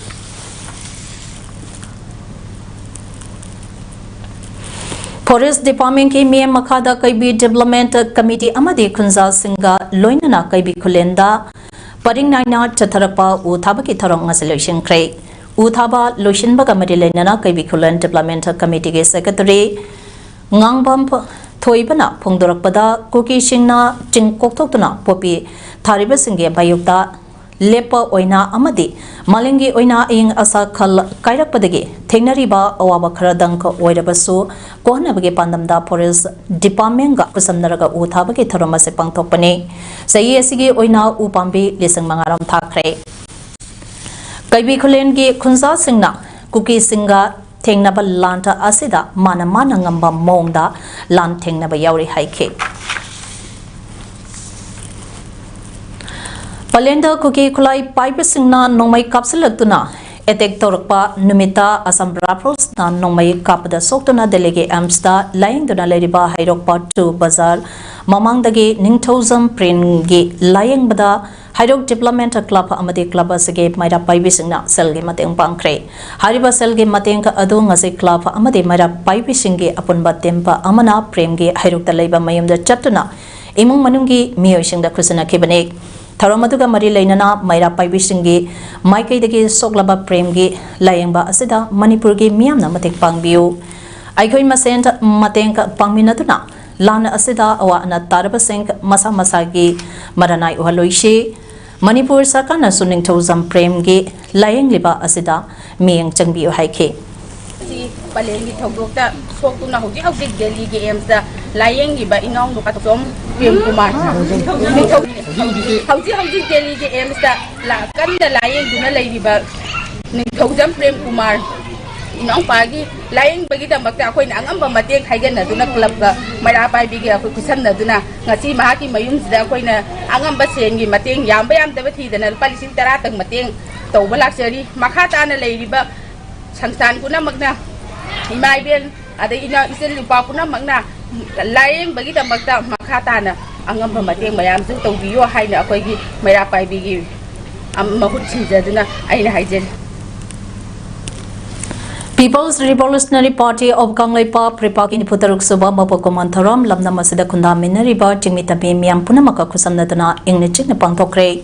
ꯐꯣꯔꯦꯁ꯭ꯠ ꯗꯤꯄꯥꯔꯠꯃꯦꯟꯠꯀꯤ ꯃꯤꯠꯌꯦꯡ ꯃꯈꯥꯗ ꯀꯩꯕꯤ ꯗꯤꯕꯦꯂꯞꯃꯦꯟꯠ ꯀꯃꯤꯇꯤ ꯑꯃꯗꯤ ꯈꯨꯟꯖꯥꯁꯤꯡꯒ ꯂꯣꯏꯅꯅ ꯀꯩꯕꯤ ꯈꯨꯂꯦꯟꯗ ꯄꯔꯤꯡ ꯅꯥꯏꯅ ꯆꯠꯊꯔꯛꯄ ꯎ ꯊꯥꯕꯒꯤ ꯊꯧꯔꯝ ꯉꯁꯤ ꯂꯣꯏꯁꯤꯟꯈ꯭ꯔꯦ꯫ ꯎ ꯊꯥꯕ ꯂꯣꯏꯁꯤꯟꯕꯒ ꯃꯔꯤ ꯂꯩꯅꯅ ꯀꯩꯕꯤ ꯈꯨꯂꯦꯟ ꯗꯤꯕꯦꯂꯞꯃꯦꯟꯠ ꯀꯃꯤꯇꯤꯒꯤ ꯁꯦꯀ꯭ꯔꯦꯇꯔꯤ ꯉꯥꯡꯕꯝ ꯊꯣꯏꯕꯅ ꯐꯣꯡꯗꯣꯔꯛꯄꯗ, ꯀꯨꯀꯤꯁꯤꯡꯅ ꯆꯤꯡ ꯀꯣꯛꯊꯣꯛꯇꯨꯅ ꯄꯣꯄꯤ ꯊꯥꯔꯤꯕꯁꯤꯡꯒꯤ ꯃꯥꯌꯣꯛꯇ ꯂꯦꯞꯄ ꯑꯣꯏꯅ ꯑꯃꯗꯤ ꯃꯥꯂꯦꯝꯒꯤ ꯑꯣꯏꯅ ꯑꯏꯪ ꯑꯁꯥ ꯈꯜ ꯀꯥꯏꯔꯛꯄꯗꯒꯤ ꯊꯦꯡꯅꯔꯤꯕ ꯑꯋꯥꯕ ꯈꯔꯗꯪ ꯑꯣꯏꯔꯕꯁꯨ ꯀꯣꯛꯍꯟꯅꯕꯒꯤ ꯄꯥꯟꯗꯝꯗ ꯐꯣꯔꯦꯁ꯭ꯠ ꯗꯤꯄꯥꯔꯠꯃꯦꯟꯠꯒ ꯈꯨꯠꯁꯝꯅꯔꯒ ꯎ ꯊꯥꯕꯒꯤ ꯊꯧꯔꯝ ꯑꯁꯤ ꯄꯥꯡꯊꯣꯛꯄꯅꯤ꯫ ꯆꯍꯤ ꯑꯁꯤꯒꯤ ꯑꯣꯏꯅ ꯎ ꯄꯥꯝꯕꯤ ꯂꯤꯁꯤꯡ ꯃꯉꯥ ꯔꯣꯝ ꯊꯥꯈ꯭ꯔꯦ꯫ ꯀꯩꯕꯤ ꯈꯨꯂꯦꯟꯒꯤ ꯈꯨꯟꯖꯥꯁꯤꯡꯅ ꯀꯨꯀꯤꯁꯤꯡꯒ ꯊꯦꯡꯅꯕ ꯂꯥꯟ ꯑꯁꯤꯗ ꯃꯥꯅ ꯃꯥꯅ ꯉꯝꯕ ꯃꯑꯣꯡꯗ ꯂꯥꯟ ꯊꯦꯡꯅꯕ ꯌꯥꯎꯔꯤ ꯍꯥꯏꯈꯤ꯫ ꯄꯂꯦꯟꯗ ꯀꯨꯀꯤ ꯈꯨꯠꯂꯥꯏ ꯄꯥꯏꯕꯁꯤꯡꯅ ꯅꯣꯡꯃꯩ ꯀꯥꯞꯁꯤꯜꯂꯛꯇꯨꯅ ꯑꯦꯇꯦꯛ ꯇꯧꯔꯛꯄ ꯅꯨꯃꯤꯠꯇ ꯑꯁꯥꯝ ꯔꯥꯏꯐꯜꯁꯅ ꯅꯣꯡꯃꯩ ꯀꯥꯞꯄꯗ ꯁꯣꯛꯇꯨꯅ ꯗꯦꯜꯂꯤꯒꯤ ꯑꯦꯝꯁꯇ ꯂꯥꯌꯦꯡꯗꯨꯅ ꯂꯩꯔꯤꯕ ꯍꯩꯔꯣꯛ ꯄꯥꯔꯠ ꯇꯨ ꯕꯖꯥꯔ ꯃꯃꯥꯡꯗꯒꯤ ꯅꯤꯡꯊꯧꯖꯝ ꯄ꯭ꯔꯦꯝꯒꯤ ꯂꯥꯌꯦꯡꯕꯗ ꯍꯩꯔꯣꯛ ꯗꯤꯕꯦꯂꯞꯃꯦꯟꯠ ꯀ꯭ꯂꯕ ꯑꯃꯗꯤ ꯀ꯭ꯂꯕ ꯑꯁꯤꯒꯤ ꯃꯩꯔꯥ ꯄꯥꯏꯕꯤꯁꯤꯡꯅ ꯁꯦꯜꯒꯤ ꯃꯇꯦꯡ ꯄꯥꯡꯈ꯭ꯔꯦ꯫ ꯍꯥꯏꯔꯤꯕ ꯁꯦꯜꯒꯤ ꯃꯇꯦꯡ ꯑꯗꯨ ꯉꯁꯤ ꯀ꯭ꯂꯕ ꯑꯃꯗꯤ ꯃꯩꯔꯥ ꯄꯥꯏꯕꯤꯁꯤꯡꯒꯤ ꯑꯄꯨꯟꯕ ꯇꯤꯝ ꯑꯃꯅ ꯄ꯭ꯔꯦꯝꯒꯤ ꯍꯩꯔꯣꯛꯇ ꯂꯩꯕ ꯃꯌꯨꯝꯗ ꯆꯠꯇꯨꯅ ꯏꯃꯨꯡ ꯃꯅꯨꯡꯒꯤ ꯃꯤꯑꯣꯏꯁꯤꯡꯗ ꯈꯨꯠꯁꯤꯟꯅꯈꯤꯕꯅꯤ꯫ ꯊꯧꯔꯝ ꯑꯗꯨꯒ ꯃꯔꯤ ꯂꯩꯅꯅ ꯃꯩꯔꯥ ꯄꯥꯏꯕꯤꯁꯤꯡꯒꯤ ꯃꯥꯏꯀꯩꯗꯒꯤ ꯁꯣꯛꯂꯕ ꯄ꯭ꯔꯦꯝꯒꯤ ꯂꯥꯌꯦꯡꯕ ꯑꯁꯤꯗ ꯃꯅꯤꯄꯨꯔꯒꯤ ꯃꯤꯌꯥꯝꯅ ꯃꯇꯦꯡ ꯄꯥꯡꯕꯤꯌꯨ꯫ ꯑꯩꯈꯣꯏ ꯃꯁꯦꯟ ꯃꯇꯦꯡ ꯄꯥꯡꯃꯤꯟꯅꯗꯨꯅ ꯂꯥꯟ ꯑꯁꯤꯗ ꯑꯋꯥ ꯑꯅꯥ ꯇꯥꯔꯕꯁꯤꯡ ꯃꯁꯥ ꯃꯁꯥꯒꯤ ꯃꯔꯥꯅꯥꯏ ꯎꯍꯜꯂꯣꯏꯁꯤ꯫ ꯃꯅꯤꯄꯨꯔ ꯁꯔꯀꯥꯔꯅꯁꯨ ꯅꯤꯡꯊꯧꯖꯝ ꯄ꯭ꯔꯦꯝꯒꯤ ꯂꯥꯌꯦꯡꯂꯤꯕ ꯑꯁꯤꯗ ꯃꯤꯠꯌꯦꯡ ꯆꯪꯕꯤꯌꯨ ꯍꯥꯏꯈꯤ꯫ ꯉꯁꯤ ꯄꯂꯦꯟꯒꯤ ꯊꯧꯗꯣꯛꯇ ꯁꯣꯛꯇꯨꯅ ꯍꯧꯖꯤꯛ ꯍꯧꯖꯤꯛ ꯗꯦꯜꯂꯤꯒꯤ ꯑꯦꯝꯁꯇ ꯂꯥꯌꯦꯡꯂꯤꯕ ꯏꯅꯥꯎ ꯅꯨꯄꯥ ꯇꯣꯝ ꯄ꯭ꯔꯦꯝ ꯀꯨꯃꯥꯔ, ꯅꯤꯡꯊꯧ-, ꯍꯧꯖꯤꯛ ꯍꯧꯖꯤꯛ ꯗꯦꯜꯂꯤꯒꯤ ꯑꯦꯝꯁꯇ ꯂꯥ-, ꯀꯟꯅ ꯂꯥꯌꯦꯡꯗꯨꯅ ꯂꯩꯔꯤꯕ ꯅꯤꯡꯊꯧꯖꯝ ꯄ꯭ꯔꯦꯝ ꯀꯨꯃꯥꯔ ꯏꯅꯥꯎꯄꯥꯒꯤ ꯂꯥꯌꯦꯡꯕꯒꯤꯗꯃꯛꯇ ꯑꯩꯈꯣꯏꯅ ꯑꯉꯝꯕ ꯃꯇꯦꯡ ꯈꯥꯏꯒꯠꯅꯗꯨꯅ, ꯀ꯭ꯂꯕꯀ ꯃꯩꯔꯥ ꯄꯥꯏꯕꯤꯒ ꯑꯩꯈꯣꯏ ꯈꯨꯠꯁꯝꯅꯗꯨꯅ ꯉꯁꯤ ꯃꯍꯥꯛꯀꯤ ꯃꯌꯨꯝꯁꯤꯗ ꯑꯩꯈꯣꯏꯅ ꯑꯉꯝꯕ ꯁꯦꯟꯒꯤ ꯃꯇꯦꯡ ꯌꯥꯝꯕ ꯌꯥꯝꯗꯕ ꯊꯤꯗꯅ ꯂꯨꯄꯥ ꯂꯤꯁꯤꯡ ꯇꯔꯥꯇꯪ ꯃꯇꯦꯡ ꯇꯧꯕ ꯂꯥꯛꯆꯔꯤ꯫ ꯃꯈꯥ ꯇꯥꯅ ꯂꯩꯔꯤꯕ ꯁꯪꯁꯊꯥꯟ ꯄꯨꯝꯅꯃꯛꯅ, ꯏꯃꯥ ꯏꯕꯦꯟ, ꯑꯗꯩ ꯏꯅꯥꯎ ꯏꯆꯤꯜ ꯅꯨꯄꯥ ꯄꯨꯝꯅꯃꯛꯅ ꯂꯥꯌꯦꯡꯕꯒꯤꯗꯃꯛꯇ ꯃꯈꯥ ꯇꯥꯅ ꯑꯉꯝꯕ ꯃꯇꯦꯡ ꯃꯌꯥꯝꯁꯨ ꯇꯧꯕꯤꯌꯨ ꯍꯥꯏꯅ ꯑꯩꯈꯣꯏꯒꯤ ꯃꯩꯔꯥ ꯄꯥꯏꯕꯤꯒꯤ, ꯑꯝ, ꯃꯍꯨꯠ ꯁꯤꯟꯖꯗꯨꯅ ꯑꯩꯅ ꯍꯥꯏꯖꯔꯤ꯫ People's Revolutionary Party of Kangleipak ꯄ꯭ꯔꯤꯄꯥꯛꯀꯤ ꯅꯤꯐꯨ ꯇꯔꯨꯛ ꯁꯨꯕ ꯃꯄꯣꯛ ꯀꯨꯝꯑꯣꯟ ꯊꯧꯔꯝ ꯂꯝꯗꯝ ꯑꯁꯤꯗ ꯈꯨꯟꯗꯥꯃꯤꯟꯅꯔꯤꯕ ꯆꯤꯡꯃꯤ ꯇꯝꯃꯤ ꯃꯤꯌꯥꯝ ꯄꯨꯝꯅꯃꯛꯀ ꯈꯨꯠꯁꯝꯅꯗꯨꯅ ꯏꯪꯅ ꯆꯤꯛꯅ ꯄꯥꯡꯊꯣꯛꯈ꯭ꯔꯦ꯫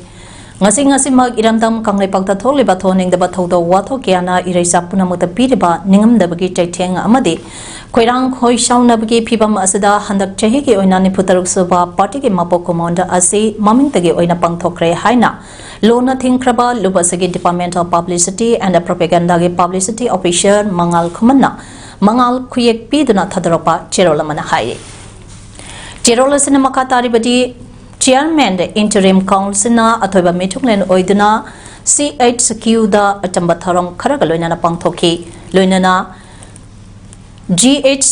ꯉꯁꯤ ꯉꯁꯤꯃꯛ ꯏꯔꯝꯗꯝ ꯀꯪꯂꯩꯄꯥꯛꯇ ꯊꯣꯛꯂꯤꯕ ꯊꯣꯛꯍꯟꯅꯤꯡꯗꯕ ꯊꯧꯗꯣꯛ ꯋꯥꯊꯣꯛ ꯀꯌꯥꯅ ꯏꯔꯩꯆꯥ ꯄꯨꯝꯅꯃꯛꯇ ꯄꯤꯔꯤꯕ ꯅꯤꯡꯉꯝꯗꯕꯒꯤ ꯆꯩꯊꯦꯡ ꯑꯃꯗꯤ ꯈꯣꯏꯔꯥꯡ ꯈꯣꯏꯁꯥꯎꯅꯕꯒꯤ ꯐꯤꯚꯝ ꯑꯁꯤꯗ ꯍꯟꯗꯛ ꯆꯍꯤꯒꯤ ꯑꯣꯏꯅ ꯅꯤꯐꯨ ꯇꯔꯨꯛ ꯁꯨꯕ ꯄꯥꯔꯇꯤꯒꯤ ꯃꯄꯣꯛ ꯀꯨꯝꯑꯣꯟ ꯑꯁꯤ ꯃꯃꯤꯡꯇꯒꯤ ꯑꯣꯏꯅ ꯄꯥꯡꯊꯣꯛꯈ꯭ꯔꯦ ꯍꯥꯏꯅ ꯂꯨꯅ ꯊꯤꯡꯈ꯭ꯔꯕ ꯂꯨꯞ ꯑꯁꯤꯒꯤ Department of Publicity and Propagandaꯒꯤ publicity officer ꯃꯉꯥꯜ ꯈꯨꯃꯟꯅ ꯃꯉꯥꯜ ꯈꯨꯌꯦꯛ ꯄꯤꯗꯨꯅ ꯊꯥꯗꯣꯔꯛꯄ ꯆꯦꯔꯣꯜ ꯑꯃꯅ ꯍꯥꯏꯔꯤ꯫ ꯆꯦꯔꯣꯜ ꯑꯁꯤꯅ ꯃꯈꯥ ꯇꯥꯔꯤꯕꯗꯤ, Chairman Interim Councilꯅ ꯑꯊꯣꯏꯕ ꯃꯤꯊꯨꯡꯂꯦꯟ ꯑꯣꯏꯗꯨꯅ C H Qꯗ ꯑꯆꯝꯕ ꯊꯧꯔꯝ ꯈꯔꯒ ꯂꯣꯏꯅꯅ ꯄꯥꯡꯊꯣꯛꯈꯤ꯫ ꯂꯣꯏꯅꯅ G H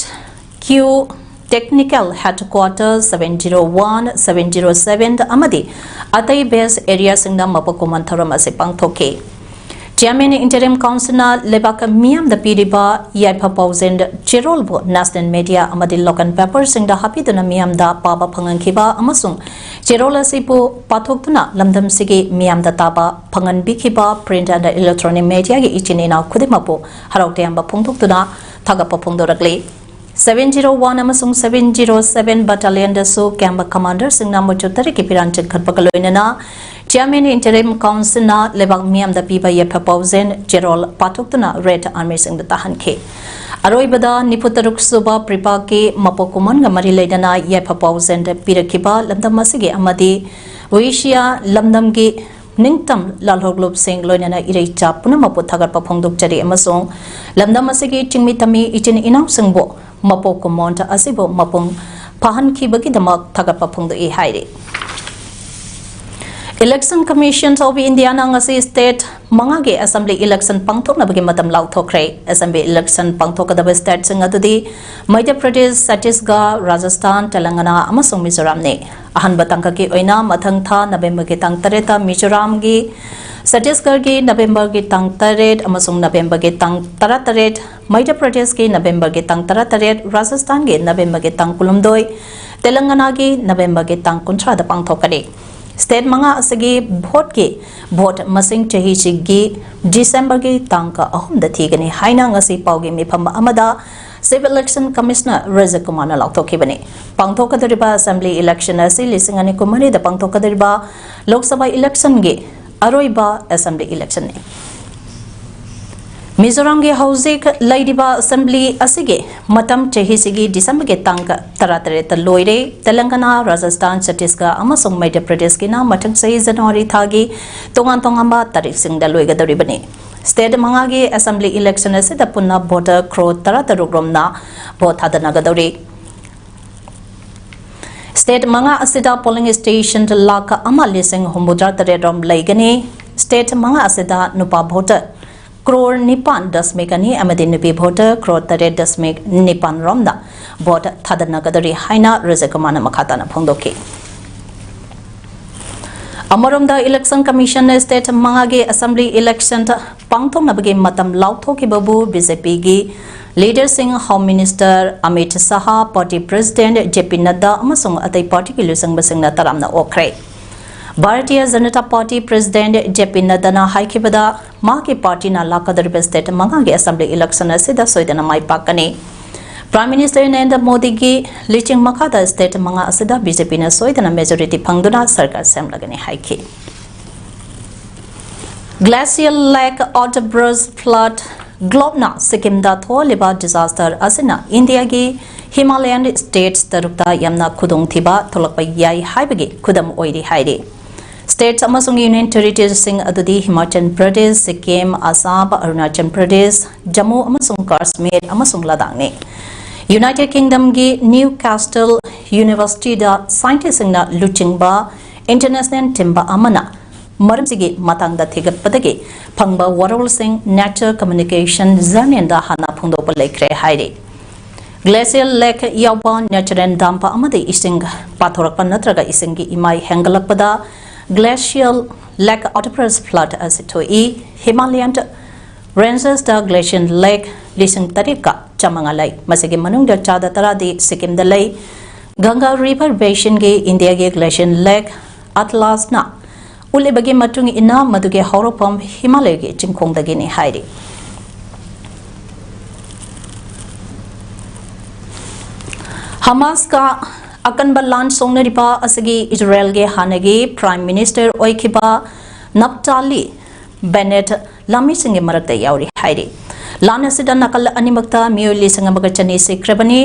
Q Technical Headquarter seven zero one, seven zero seven ꯑꯃꯗꯤ ꯑꯇꯩ base areaꯁꯤꯡꯗ ꯃꯄꯣꯛ ꯀꯨꯝꯑꯣꯟ ꯊꯧꯔꯝ ꯑꯁꯤ ꯄꯥꯡꯊꯣꯛꯈꯤ꯫ Chairman Interim Councilꯅ ꯂꯩꯕꯥꯛ ꯃꯤꯌꯥꯝꯗ ꯄꯤꯔꯤꯕ ꯌꯥꯏꯐ ꯄꯥꯎꯖꯦꯜ ꯆꯦꯔꯣꯜꯕꯨ national media ꯑꯃꯗꯤ local paperꯁꯤꯡꯗ ꯍꯥꯞꯄꯤꯗꯨꯅ ꯃꯤꯌꯥꯝꯗ ꯄꯥꯕ ꯐꯪꯍꯟꯈꯤꯕ ꯑꯃꯁꯨꯡ ꯆꯦꯔꯣꯜ ꯑꯁꯤꯕꯨ ꯄꯥꯊꯣꯛꯇꯨꯅ ꯂꯝꯗꯝꯁꯤꯒꯤ ꯃꯤꯌꯥꯝꯗ ꯇꯥꯕ ꯐꯪꯍꯟꯕꯤꯈꯤꯕ print and electronic mediaꯒꯤ ꯏꯆꯤꯟ ꯏꯅꯥꯎ ꯈꯨꯗꯤꯡꯃꯛꯄꯨ ꯍꯔꯥꯎ ꯇꯌꯥꯝꯕ ꯐꯣꯡꯗꯣꯛꯇꯨꯅ ꯊꯥꯒꯠꯄ ꯐꯣꯡꯗꯣꯔꯛꯂꯤ꯫ Seven zero one ꯑꯃꯁꯨꯡ seven zero seven battalionꯗꯁꯨ camp commanderꯁꯤꯡꯅ ꯃꯆꯨ ꯇꯔꯦꯠꯀꯤ ꯐꯤꯔꯥꯟ ꯆꯤꯡꯈꯠꯄꯒ ꯂꯣꯏꯅꯅ Chairman Interim Councilꯅ ꯂꯩꯕꯥꯛ ꯃꯤꯌꯥꯝꯗ ꯄꯤꯕ ꯌꯥꯏꯐ ꯄꯥꯎꯖꯦꯜ ꯆꯦꯔꯣꯜ ꯄꯥꯊꯣꯛꯇꯨꯅ Red Armyꯁꯤꯡꯗ ꯇꯥꯍꯟꯈꯤ꯫ ꯑꯔꯣꯏꯕꯗ ꯅꯤꯐꯨ ꯇꯔꯨꯛ ꯁꯨꯕ ꯄ꯭ꯔꯤꯄꯥꯛꯀꯤ ꯃꯄꯣꯛ ꯀꯨꯝꯑꯣꯟꯒ ꯃꯔꯤ ꯂꯩꯅꯅ ꯌꯥꯏꯐ ꯄꯥꯎꯖꯦꯜ ꯄꯤꯔꯛꯈꯤꯕ ꯂꯝꯗꯝ ꯑꯁꯤꯒꯤ ꯑꯃꯗꯤ ꯋꯤꯁꯤꯌꯥ ꯂꯝꯗꯝꯒꯤ ꯅꯤꯡꯇꯝ ꯂꯥꯜꯍꯧꯂꯨꯞꯁꯤꯡ ꯂꯣꯏꯅꯅ ꯏꯔꯩꯆꯥ ꯄꯨꯝꯅꯃꯛꯄꯨ ꯊꯥꯒꯠꯄ ꯐꯣꯡꯗꯣꯛꯆꯔꯤ ꯑꯃꯁꯨꯡ ꯂꯝꯗꯝ ꯑꯁꯤꯒꯤ ꯆꯤꯡꯃꯤ ꯇꯝꯃꯤ ꯏꯆꯤꯟ ꯏꯅꯥꯎꯁꯤꯡꯕꯨ ꯃꯄꯣꯛ ꯀꯨꯝꯑꯣꯟ ꯑꯁꯤꯕꯨ ꯃꯄꯨꯡ ꯐꯥꯍꯟꯈꯤꯕꯒꯤꯗꯃꯛ ꯊꯥꯒꯠꯄ ꯐꯣꯡꯗꯣꯛꯏ ꯍꯥꯏꯔꯤ꯫ Election Commission of India ꯅ ꯉꯁꯤ state ꯃꯉꯥꯒꯤ assembly election ꯄꯥꯡꯊꯣꯛꯅꯕꯒꯤ ꯃꯇꯝ ꯂꯥꯎꯊꯣꯛꯈ꯭ꯔꯦ꯫ Assembly election ꯄꯥꯡꯊꯣꯛꯀꯗꯕ state ꯁꯤꯡ ꯑꯗꯨꯗꯤ ꯃꯙ꯭ꯌ ꯄ꯭ꯔꯗꯦꯁ, ꯆꯇꯤꯁꯒꯔ, ꯔꯥꯖꯁꯊꯥꯟ, ꯇꯦꯂꯪꯒꯅꯥ ꯑꯃꯁꯨꯡ ꯃꯤꯖꯣꯔꯥꯝꯅꯤ꯫ ꯑꯍꯥꯟꯕ ꯇꯥꯡꯀꯛꯀꯤ ꯑꯣꯏꯅ ꯃꯊꯪ ꯊꯥ ꯅꯕꯦꯝꯕꯔꯒꯤ ꯇꯥꯡ ꯇꯔꯦꯠꯇ ꯃꯤꯖꯣꯔꯥꯝꯒꯤ, ꯆꯇꯤꯁꯒꯔꯒꯤ ꯅꯕꯦꯝꯕꯔꯒꯤ ꯇꯥꯡ ꯇꯔꯦꯠ ꯑꯃꯁꯨꯡ ꯅꯕꯦꯝꯕꯔꯒꯤ ꯇꯥꯡ ꯇꯔꯥꯇꯔꯦꯠ, ꯃꯙ꯭ꯌ ꯄ꯭ꯔꯗꯦꯁꯀꯤ ꯅꯕꯦꯝꯕꯔꯒꯤ ꯇꯥꯡ ꯇꯔꯥꯇꯔꯦꯠ, ꯔꯥꯖꯁꯊꯥꯟꯒꯤ ꯅꯕꯦꯝꯕꯔꯒꯤ ꯇꯥꯡ ꯀꯨꯟꯍꯨꯝꯗꯣꯏ, ꯇꯦꯂꯪꯒꯅꯥꯒꯤ ꯅꯕꯦꯝꯕꯔꯒꯤ ꯇꯥꯡ ꯀꯨꯟꯊ꯭ꯔꯥꯗ ꯄꯥꯡꯊꯣꯛꯀꯅꯤ꯫ State ꯃꯉꯥ ꯑꯁꯤꯒꯤ vote ꯀꯤ vote ꯃꯁꯤꯡ ꯆꯍꯤꯁꯤꯒꯤ ꯗꯤꯁꯦꯝꯕꯔꯒꯤ ꯇꯥꯡ ꯑꯍꯨꯝꯗ ꯊꯤꯒꯅꯤ ꯍꯥꯏꯅ ꯉꯁꯤ ꯄꯥꯎꯒꯤ ꯃꯤꯐꯝ ꯑꯃꯗ Chief Election Commissioner ꯔꯖꯠ ꯀꯨꯃꯥꯔꯅ ꯂꯥꯎꯊꯣꯛꯈꯤꯕꯅꯤ꯫ ꯄꯥꯡꯊꯣꯛꯀꯗꯧꯔꯤꯕ assembly election ꯑꯁꯤ ꯂꯤꯁꯤꯡ ꯑꯅꯤ ꯀꯨꯟꯃꯔꯤꯗ ꯄꯥꯡꯊꯣꯛꯀꯗꯧꯔꯤꯕ ꯂꯣꯛ ꯁꯚꯥ election ꯒꯤ ꯑꯔꯣꯏꯕ assembly election ꯅꯤ꯫ ꯃꯤꯖꯣꯔꯥꯝꯒꯤ ꯍꯧꯖꯤꯛ ꯂꯩꯔꯤꯕ assembly ꯑꯁꯤꯒꯤ ꯃꯇꯝ ꯆꯍꯤꯁꯤꯒꯤ ꯗꯤꯁꯦꯝꯕꯔꯒꯤ ꯇꯥꯡ ꯇꯔꯥꯇꯔꯦꯠꯇ ꯂꯣꯏꯔꯦ꯫ ꯇꯦꯂꯪꯒꯅꯥ, ꯔꯥꯖꯁꯊꯥꯟ, ꯆꯇꯤꯁꯒꯔ ꯑꯃꯁꯨꯡ ꯃꯙ꯭ꯌ ꯄ꯭ꯔꯗꯦꯁꯀꯤꯅ ꯃꯊꯪ ꯆꯍꯤ ꯖꯅꯋꯥꯔꯤ ꯊꯥꯒꯤ ꯇꯣꯉꯥꯟ ꯇꯣꯉꯥꯟꯕ ꯇꯥꯔꯤꯛꯁꯤꯡꯗ ꯂꯣꯏꯒꯗꯧꯔꯤꯕꯅꯤ꯫ State ꯃꯉꯥꯒꯤ assembly election ꯑꯁꯤꯗ ꯄꯨꯟꯅ voter crore ꯇꯔꯥꯇꯔꯨꯛ ꯔꯣꯝꯅ vote ꯊꯥꯗꯅꯒꯗꯧꯔꯤ꯫ State ꯃꯉꯥ ꯑꯁꯤꯗ polling station ꯂꯥꯈ ꯑꯃ ꯂꯤꯁꯤꯡ ꯍꯨꯝꯐꯨꯇꯔꯥ ꯇꯔꯦꯠ ꯔꯣꯝ ꯂꯩꯒꯅꯤ꯫ State ꯃꯉꯥ ꯑꯁꯤꯗ ꯅꯨꯄꯥ voter crore ꯅꯤꯄꯥꯟ ꯗꯁꯃꯤꯛ ꯑꯅꯤ ꯑꯃꯗꯤ ꯅꯨꯄꯤ voter crore ꯇꯔꯦꯠ ꯗꯁꯃꯤꯛ ꯅꯤꯄꯥꯟ ꯔꯣꯝꯗ vote ꯊꯥꯗꯅꯒꯗꯧꯔꯤ ꯍꯥꯏꯅ ꯔꯖꯠ ꯀꯨꯃꯥꯔꯅ ꯃꯈꯥ ꯇꯥꯅ ꯐꯣꯡꯗꯣꯛꯈꯤ꯫ ꯑꯃꯔꯣꯝꯗ Election Commission ꯅ state ꯃꯉꯥꯒꯤ assembly election ꯄꯥꯡꯊꯣꯛꯅꯕꯒꯤ ꯃꯇꯝ ꯂꯥꯎꯊꯣꯛꯈꯤꯕꯕꯨ BJP ꯒꯤ leader ꯁꯤꯡ, Home Minister Amit Shah, party president JP ꯅꯗ꯭ꯗꯥ ꯑꯃꯁꯨꯡ ꯑꯇꯩ party ꯒꯤ ꯂꯨꯆꯤꯡꯕꯁꯤꯡꯅ ꯇꯔꯥꯝꯅ ꯑꯣꯛꯈ꯭ꯔꯦ꯫ Bharatiya Janata party president JP ꯅꯗ꯭ꯗꯥꯅ ꯍꯥꯏꯈꯤꯕꯗ, ꯃꯍꯥꯛꯀꯤ party ꯅ ꯂꯥꯛꯀꯗꯧꯔꯤꯕ state ꯃꯉꯥꯒꯤ assembly election ꯑꯁꯤꯗ ꯁꯣꯏꯗꯅ ꯃꯥꯏ ꯄꯥꯛꯀꯅꯤ꯫ Prime Minister ꯅꯔꯦꯟꯗ꯭ꯔ ꯃꯣꯗꯤꯒꯤ ꯂꯨꯆꯤꯡ ꯃꯈꯥꯗ state ꯃꯉꯥ ꯑꯁꯤꯗ BJP ꯅ ꯁꯣꯏꯗꯅ majority ꯐꯪꯗꯨꯅ ꯁꯔꯀꯥꯔ ꯁꯦꯝꯂꯒꯅꯤ ꯍꯥꯏꯈꯤ꯫ Glacial Lake Outburst Flood ꯒ꯭ꯂꯣꯕꯅ ꯁꯤꯛꯀꯤꯝꯗ ꯊꯣꯛꯍꯜꯂꯤꯕ disaster ꯑꯁꯤꯅ ꯏꯟꯗꯤꯌꯥꯒꯤ Himalayan states ꯇꯔꯨꯛꯇ ꯌꯥꯝꯅ ꯈꯨꯗꯣꯡꯊꯤꯕ ꯊꯣꯛꯂꯛꯄ ꯌꯥꯏ ꯍꯥꯏꯕꯒꯤ ꯈꯨꯗꯝ ꯑꯣꯏꯔꯤ ꯍꯥꯏꯔꯤ꯫ States ꯑꯃꯁꯨꯡ Union Territoriesꯁꯤꯡ ꯑꯗꯨꯗꯤ ꯍꯤꯃꯥꯆꯜ ꯄ꯭ꯔꯗꯦꯁ, ꯁꯤꯛꯀꯤꯝ, ꯑꯁꯥꯝ, ꯑꯔꯨꯅꯥꯆꯜ ꯄ꯭ꯔꯗꯦꯁ, ꯖꯝꯃꯨ ꯑꯃꯁꯨꯡ ꯀꯥꯁꯃꯤꯔ ꯑꯃꯁꯨꯡ ꯂꯗꯥꯈꯅꯤ꯫ United Kingdomꯒꯤ Newcastle Universityꯗ scientistꯁꯤꯡꯅ ꯂꯨꯆꯤꯡꯕ international team ꯑꯃꯅ ꯃꯔꯝꯁꯤꯒꯤ ꯃꯇꯥꯡꯗ ꯊꯤꯒꯠꯄꯗꯒꯤ ꯐꯪꯕ ꯋꯥꯔꯣꯜꯁꯤꯡ Nature Communication Journalꯗ ꯍꯥꯟꯅ ꯐꯣꯡꯗꯣꯛꯄ ꯂꯩꯈ꯭ꯔꯦ ꯍꯥꯏꯔꯤ꯫ Glacial lake ꯌꯥꯎꯕ natural dump ꯑꯃꯗꯤ ꯏꯁꯤꯡ ꯄꯥꯊꯣꯔꯛꯄ ꯅꯠꯇ꯭ꯔꯒ ꯏꯁꯤꯡꯒꯤ ꯏꯃꯥꯏ ꯍꯦꯟꯒꯠꯂꯛꯄꯗ glacial lake outburst flood ꯑꯁꯤ ꯊꯣꯛꯏ꯫ Himalayan rangesꯇ glacial lake ꯂꯤꯁꯤꯡ ꯇꯔꯦꯠꯀ ꯆꯥꯃꯉꯥ ꯂꯩ꯫ ꯃꯁꯤꯒꯤ ꯃꯅꯨꯡꯗ ꯆꯥꯗ ꯇꯔꯥꯗꯤ ꯁꯤꯛꯀꯤꯝꯗ ꯂꯩ꯫ Ganga River Basinꯒꯤ ꯏꯟꯗꯤꯌꯥꯒꯤ glacial lake Atlasꯅ ꯎꯠꯂꯤꯕꯒꯤ ꯃꯇꯨꯡ ꯏꯟꯅ ꯃꯗꯨꯒꯤ ꯍꯧꯔꯛꯐꯝ ꯍꯤꯃꯥꯂꯌꯒꯤ ꯆꯤꯡꯈꯣꯡꯗꯒꯤꯅꯤ ꯍꯥꯏꯔꯤ꯫ ꯍꯃꯥꯁꯀ ꯑꯀꯟꯕ ꯂꯥꯟ ꯁꯣꯛꯅꯔꯤꯕ ꯑꯁꯤꯒꯤ ꯏꯖꯔꯦꯜꯒꯤ ꯍꯥꯟꯅꯒꯤ Prime Minister ꯑꯣꯏꯈꯤꯕ ꯅꯞꯇꯥꯂꯤ ꯕꯦꯅꯦꯠ ꯂꯥꯟꯃꯤꯁꯤꯡꯒꯤ ꯃꯔꯛꯇ ꯌꯥꯎꯔꯤ ꯍꯥꯏꯔꯤ꯫ ꯂꯥꯟ ꯑꯁꯤꯗ ꯅꯥꯀꯜ ꯑꯅꯤꯃꯛꯇ ꯃꯤꯑꯣꯏ ꯂꯤꯁꯤꯡ ꯑꯃꯒ ꯆꯅꯤ ꯁꯤꯈ꯭ꯔꯕꯅꯤ꯫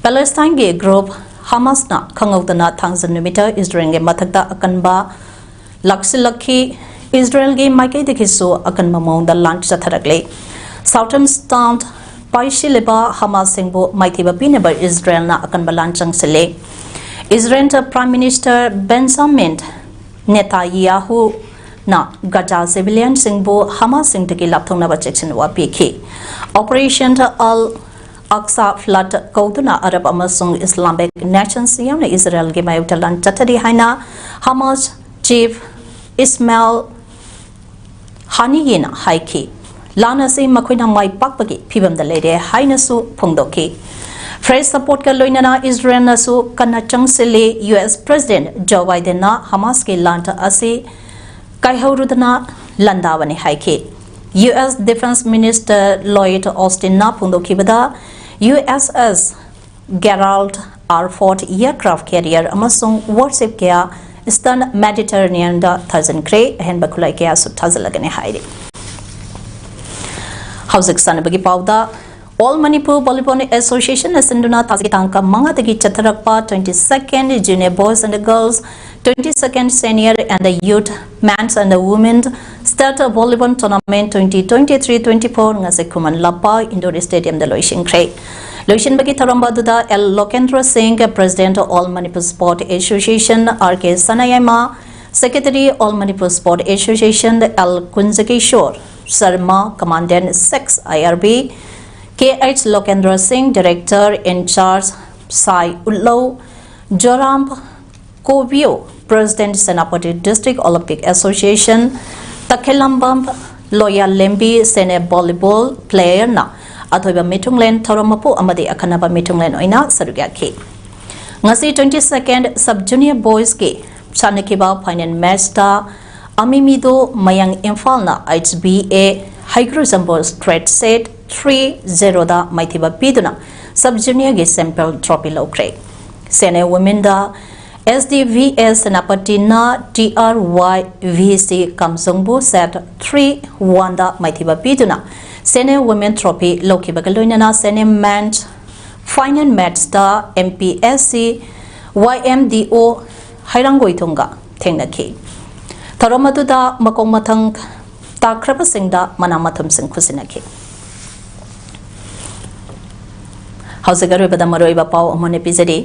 ꯄꯦꯂꯦꯁꯇꯥꯏꯟꯒꯤ group ꯍꯃꯥꯁꯅ ꯈꯪꯍꯧꯗꯅ ꯊꯥꯡꯖ ꯅꯨꯃꯤꯠꯇ ꯏꯖꯔꯦꯜꯒꯤ ꯃꯊꯛꯇ ꯑꯀꯟꯕ ꯂꯥꯛꯁꯤꯜꯂꯛꯈꯤ꯫ ꯏꯖꯔꯦꯜꯒꯤ ꯃꯥꯏꯀꯩꯗꯒꯤꯁꯨ ꯑꯀꯟꯕ ꯃꯑꯣꯡꯗ ꯂꯥꯟ ꯆꯠꯊꯔꯛꯂꯤ꯫ Southern state ꯄꯥꯏꯁꯤꯜꯂꯤꯕ ꯍꯃꯥꯁꯁꯤꯡꯕꯨ ꯃꯥꯏꯊꯤꯕ ꯄꯤꯅꯕ ꯏꯖꯔꯦꯜꯅ ꯑꯀꯟꯕ ꯂꯥꯟ ꯆꯪꯁꯤꯜꯂꯤ꯫ ꯏꯖꯔꯦꯜꯗ Prime Minister Benjamin ꯅꯦꯇꯥꯌꯥꯍꯨꯅ ꯒꯥꯖꯥ civilianꯁꯤꯡꯕꯨ ꯍꯃꯥꯁꯁꯤꯡꯗꯒꯤ ꯂꯥꯞꯊꯣꯛꯅꯕ ꯆꯦꯛꯁꯤꯟꯋꯥ ꯄꯤꯈꯤ꯫ Operation Al Aqsa Flood ꯀꯧꯗꯨꯅ ꯑꯔꯕ ꯑꯃꯁꯨꯡ Islamic nations ꯌꯥꯎꯅ ꯏꯖꯔꯦꯜꯒꯤ ꯃꯥꯌꯣꯛꯇ ꯂꯥꯟ ꯆꯠꯊꯔꯤ ꯍꯥꯏꯅ ꯍꯃꯥꯁ chief ꯏꯁꯃꯥꯏꯜ ꯍꯥꯅꯤꯌꯦꯅ ꯍꯥꯏꯈꯤ꯫ ꯂꯥꯟ ꯑꯁꯤ ꯃꯈꯣꯏꯅ ꯃꯥꯏ ꯄꯥꯛꯄꯒꯤ ꯐꯤꯚꯝꯗ ꯂꯩꯔꯦ ꯍꯥꯏꯅꯁꯨ ꯐꯣꯡꯗꯣꯛꯈꯤ꯫ Fresh supportꯀ ꯂꯣꯏꯅꯅ ꯏꯖꯔꯦꯜꯅꯁꯨ ꯀꯟꯅ ꯆꯪꯁꯤꯜꯂꯤ꯫ US President Joe Bidenꯅ ꯍꯃꯥꯁꯀꯤ ꯂꯥꯟ ꯑꯁꯤ ꯀꯥꯏꯍꯧꯔꯨꯗꯅ ꯂꯥꯟꯗꯥꯕꯅꯤ ꯍꯥꯏꯈꯤ꯫ US Defense Minister Lloyd Austinꯅ ꯐꯣꯡꯗꯣꯛꯈꯤꯕꯗ, USS Gerald R. Ford aircraft carrier ꯑꯃꯁꯨꯡ warship ꯀꯌꯥ Eastern Mediterraneanꯗ ꯊꯥꯖꯤꯟꯈ꯭ꯔꯦ꯫ ꯑꯍꯦꯟꯕ ꯈꯨꯠꯂꯥꯏ ꯀꯌꯥꯁꯨ ꯊꯥꯖꯤꯜꯂꯒꯅꯤ ꯍꯥꯏꯔꯤ꯫ ꯍꯧꯖꯤꯛ ꯁꯥꯟꯅꯕꯒꯤ ꯄꯥꯎꯗ, All Manipur Volleyball Association ꯅ ꯁꯤꯟꯗꯨꯅ ꯊꯥꯒꯤ ꯇꯥꯡ ꯃꯉꯥꯗꯒꯤ ꯆꯠꯊꯔꯛꯄ twenty-second Junior Boys and Girls, twenty-second Senior and the Youth, Men's and the Women's State Volleyball Tournament twenty twenty-three twenty-four ꯉꯁꯤ ꯈꯨꯃꯟ ꯂꯝꯄꯥꯛ Indoor Stadium ꯗ ꯂꯣꯏꯁꯤꯟꯈ꯭ꯔꯦ꯫ ꯂꯣꯏꯁꯤꯟꯕꯒꯤ ꯊꯧꯔꯝ ꯑꯗꯨꯗ ꯑꯦꯜ ꯂꯣꯀꯦꯟꯗ꯭ꯔ ꯁꯤꯡ, President All Manipur Sport Association, R K Sanayaima, Secretary All Manipur Sport Association, L Kunjakishor Sharma, Commandant six I R B, K H Lokendra Singh, Director in Charge ꯁꯥꯏ ꯎꯠꯂꯧ, ꯖꯣꯔꯥꯝ ꯀꯣꯕꯤꯌꯣ, President Senapati District Olympic Association, ꯇꯈꯦꯂꯝꯕꯝ ꯂꯣꯌꯥ ꯂꯦꯝꯕꯤ, ꯁꯦꯅꯦ volleyball player ꯅ ꯑꯊꯣꯏꯕ ꯃꯤꯊꯨꯡꯂꯦꯟ ꯊꯧꯔꯝ ꯃꯄꯨ ꯑꯃꯗꯤ ꯑꯈꯟꯅꯕ ꯃꯤꯊꯨꯡꯂꯦꯟ ꯑꯣꯏꯅ ꯁꯔꯨꯛ ꯌꯥꯈꯤ꯫ ꯉꯁꯤ twenty-second Sub Junior Boys ꯀꯤ ꯁꯥꯟꯅꯈꯤꯕ final match ꯇ ꯑꯃꯤꯃꯤꯗꯣ ꯃꯌꯥꯡ ꯏꯝꯐꯥꯜꯅ H B A ꯍꯩꯒ꯭ꯔꯨꯖꯝꯕꯨ straight set three zero ꯗ ꯃꯥꯏꯊꯤꯕ ꯄꯤꯗꯨꯅ Sub Junior ꯒꯤ Central Trophy ꯂꯧꯈ꯭ꯔꯦ꯫ Senior Women ꯗ S D V S ꯁꯦꯅꯥꯄꯇꯤꯅ T R Y V C ꯀꯥꯝꯖꯣꯡꯕꯨ set three one ꯗ ꯃꯥꯏꯊꯤꯕ ꯄꯤꯗꯨꯅ Senior Women Trophy ꯂꯧꯈꯤꯕꯒ ꯂꯣꯏꯅꯅ Senior Men final match ꯇ M P S C Y M D O ꯍꯩꯔꯥꯡꯒꯣꯏꯊꯣꯡꯒ ꯊꯦꯡꯅꯈꯤ꯫ ꯊꯧꯔꯝ ꯑꯗꯨꯗ ꯃꯈꯣꯡ ꯃꯊꯪ ꯇꯥꯈ꯭ꯔꯕꯁꯤꯡꯗ ꯃꯅꯥ ꯃꯊꯨꯝꯁꯤꯡ ꯈꯨꯠꯁꯤꯟꯅꯈꯤ꯫ ꯍꯧꯖꯤꯛ ꯑꯔꯣꯏꯕꯗ ꯃꯔꯨꯑꯣꯏꯕ ꯄꯥꯎ ꯑꯃꯨꯛ ꯍꯟꯅ ꯄꯤꯖꯔꯤ꯫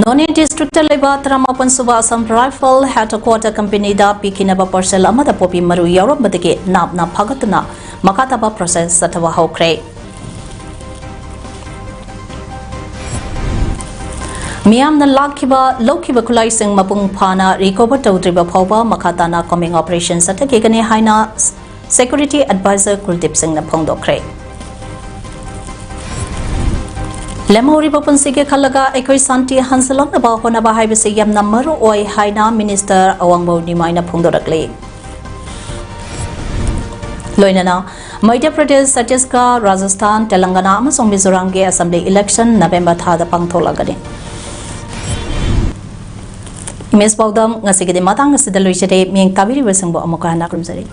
ꯅꯣꯅꯦ district ꯇ ꯂꯩꯕ ꯇꯔꯥꯃꯥꯄꯟ ꯁꯨꯕ Assam Rifle headquarter company ꯗ ꯄꯤꯈꯤꯅꯕ parcel ꯑꯃꯗ ꯄꯣꯄꯤ ꯃꯔꯨ ꯌꯥꯎꯔꯝꯕꯗꯒꯤ ꯅꯥꯞꯅ ꯐꯥꯒꯠꯇꯨꯅ ꯃꯈꯥ ꯇꯥꯕ process ꯆꯠꯊꯕ ꯍꯧꯈ꯭ꯔꯦ꯫ ꯃꯤꯌꯥꯝꯅ ꯂꯥꯛꯈꯤꯕ, ꯂꯧꯈꯤꯕ ꯈꯨꯠꯂꯥꯏꯁꯤꯡ ꯃꯄꯨꯡ ꯐꯥꯅ recover ꯇꯧꯗ꯭ꯔꯤꯕ ꯐꯥꯎꯕ ꯃꯈꯥ ꯇꯥꯅ combing operation ꯆꯠꯊꯈꯤꯒꯅꯤ ꯍꯥꯏꯅ Security Advisor ꯀꯨꯜꯗꯤꯞ ꯁꯤꯡꯅ ꯐꯣꯡꯗꯣꯛꯈ꯭ꯔꯦ꯫ ꯂꯦꯝꯍꯧꯔꯤꯕ ꯄꯨꯟꯁꯤꯒꯤ ꯈꯜꯂꯒ ꯑꯩꯈꯣꯏ ꯁꯥꯟꯇꯤ ꯍꯟꯖꯤꯜꯂꯛꯅꯕ ꯍꯣꯠꯅꯕ ꯍꯥꯏꯕꯁꯤ ꯌꯥꯝꯅ ꯃꯔꯨ ꯑꯣꯏ ꯍꯥꯏꯅ Minister ꯑꯋꯥꯡꯕꯧ ꯅꯤꯃꯥꯏꯅ ꯐꯣꯡꯗꯣꯔꯛꯂꯤ꯫ ꯂꯣꯏꯅꯅ ꯃꯙ꯭ꯌ ꯄ꯭ꯔꯗꯦꯁ, ꯆꯇꯤꯁꯒꯔ, ꯔꯥꯖꯁꯊꯥꯟ, ꯇꯦꯂꯪꯒꯥꯅꯥ ꯑꯃꯁꯨꯡ ꯃꯤꯖꯣꯔꯥꯝꯒꯤ Assembly election November ꯊꯥꯗ ꯄꯥꯡꯊꯣꯛꯂꯒꯅꯤ꯫ ꯏꯃꯦꯖ ꯄꯥꯎꯗꯝ ꯉꯁꯤꯒꯤꯗꯤ ꯃꯇꯥꯡ ꯑꯁꯤꯗ ꯂꯣꯏꯖꯔꯦ꯫ ꯃꯤꯌꯦꯡ ꯇꯥꯕꯤꯔꯤꯕꯁꯤꯡꯕꯨ ꯑꯃꯨꯛꯀ ꯍꯟꯅ ꯈꯨꯔꯨꯝꯖꯔꯤ꯫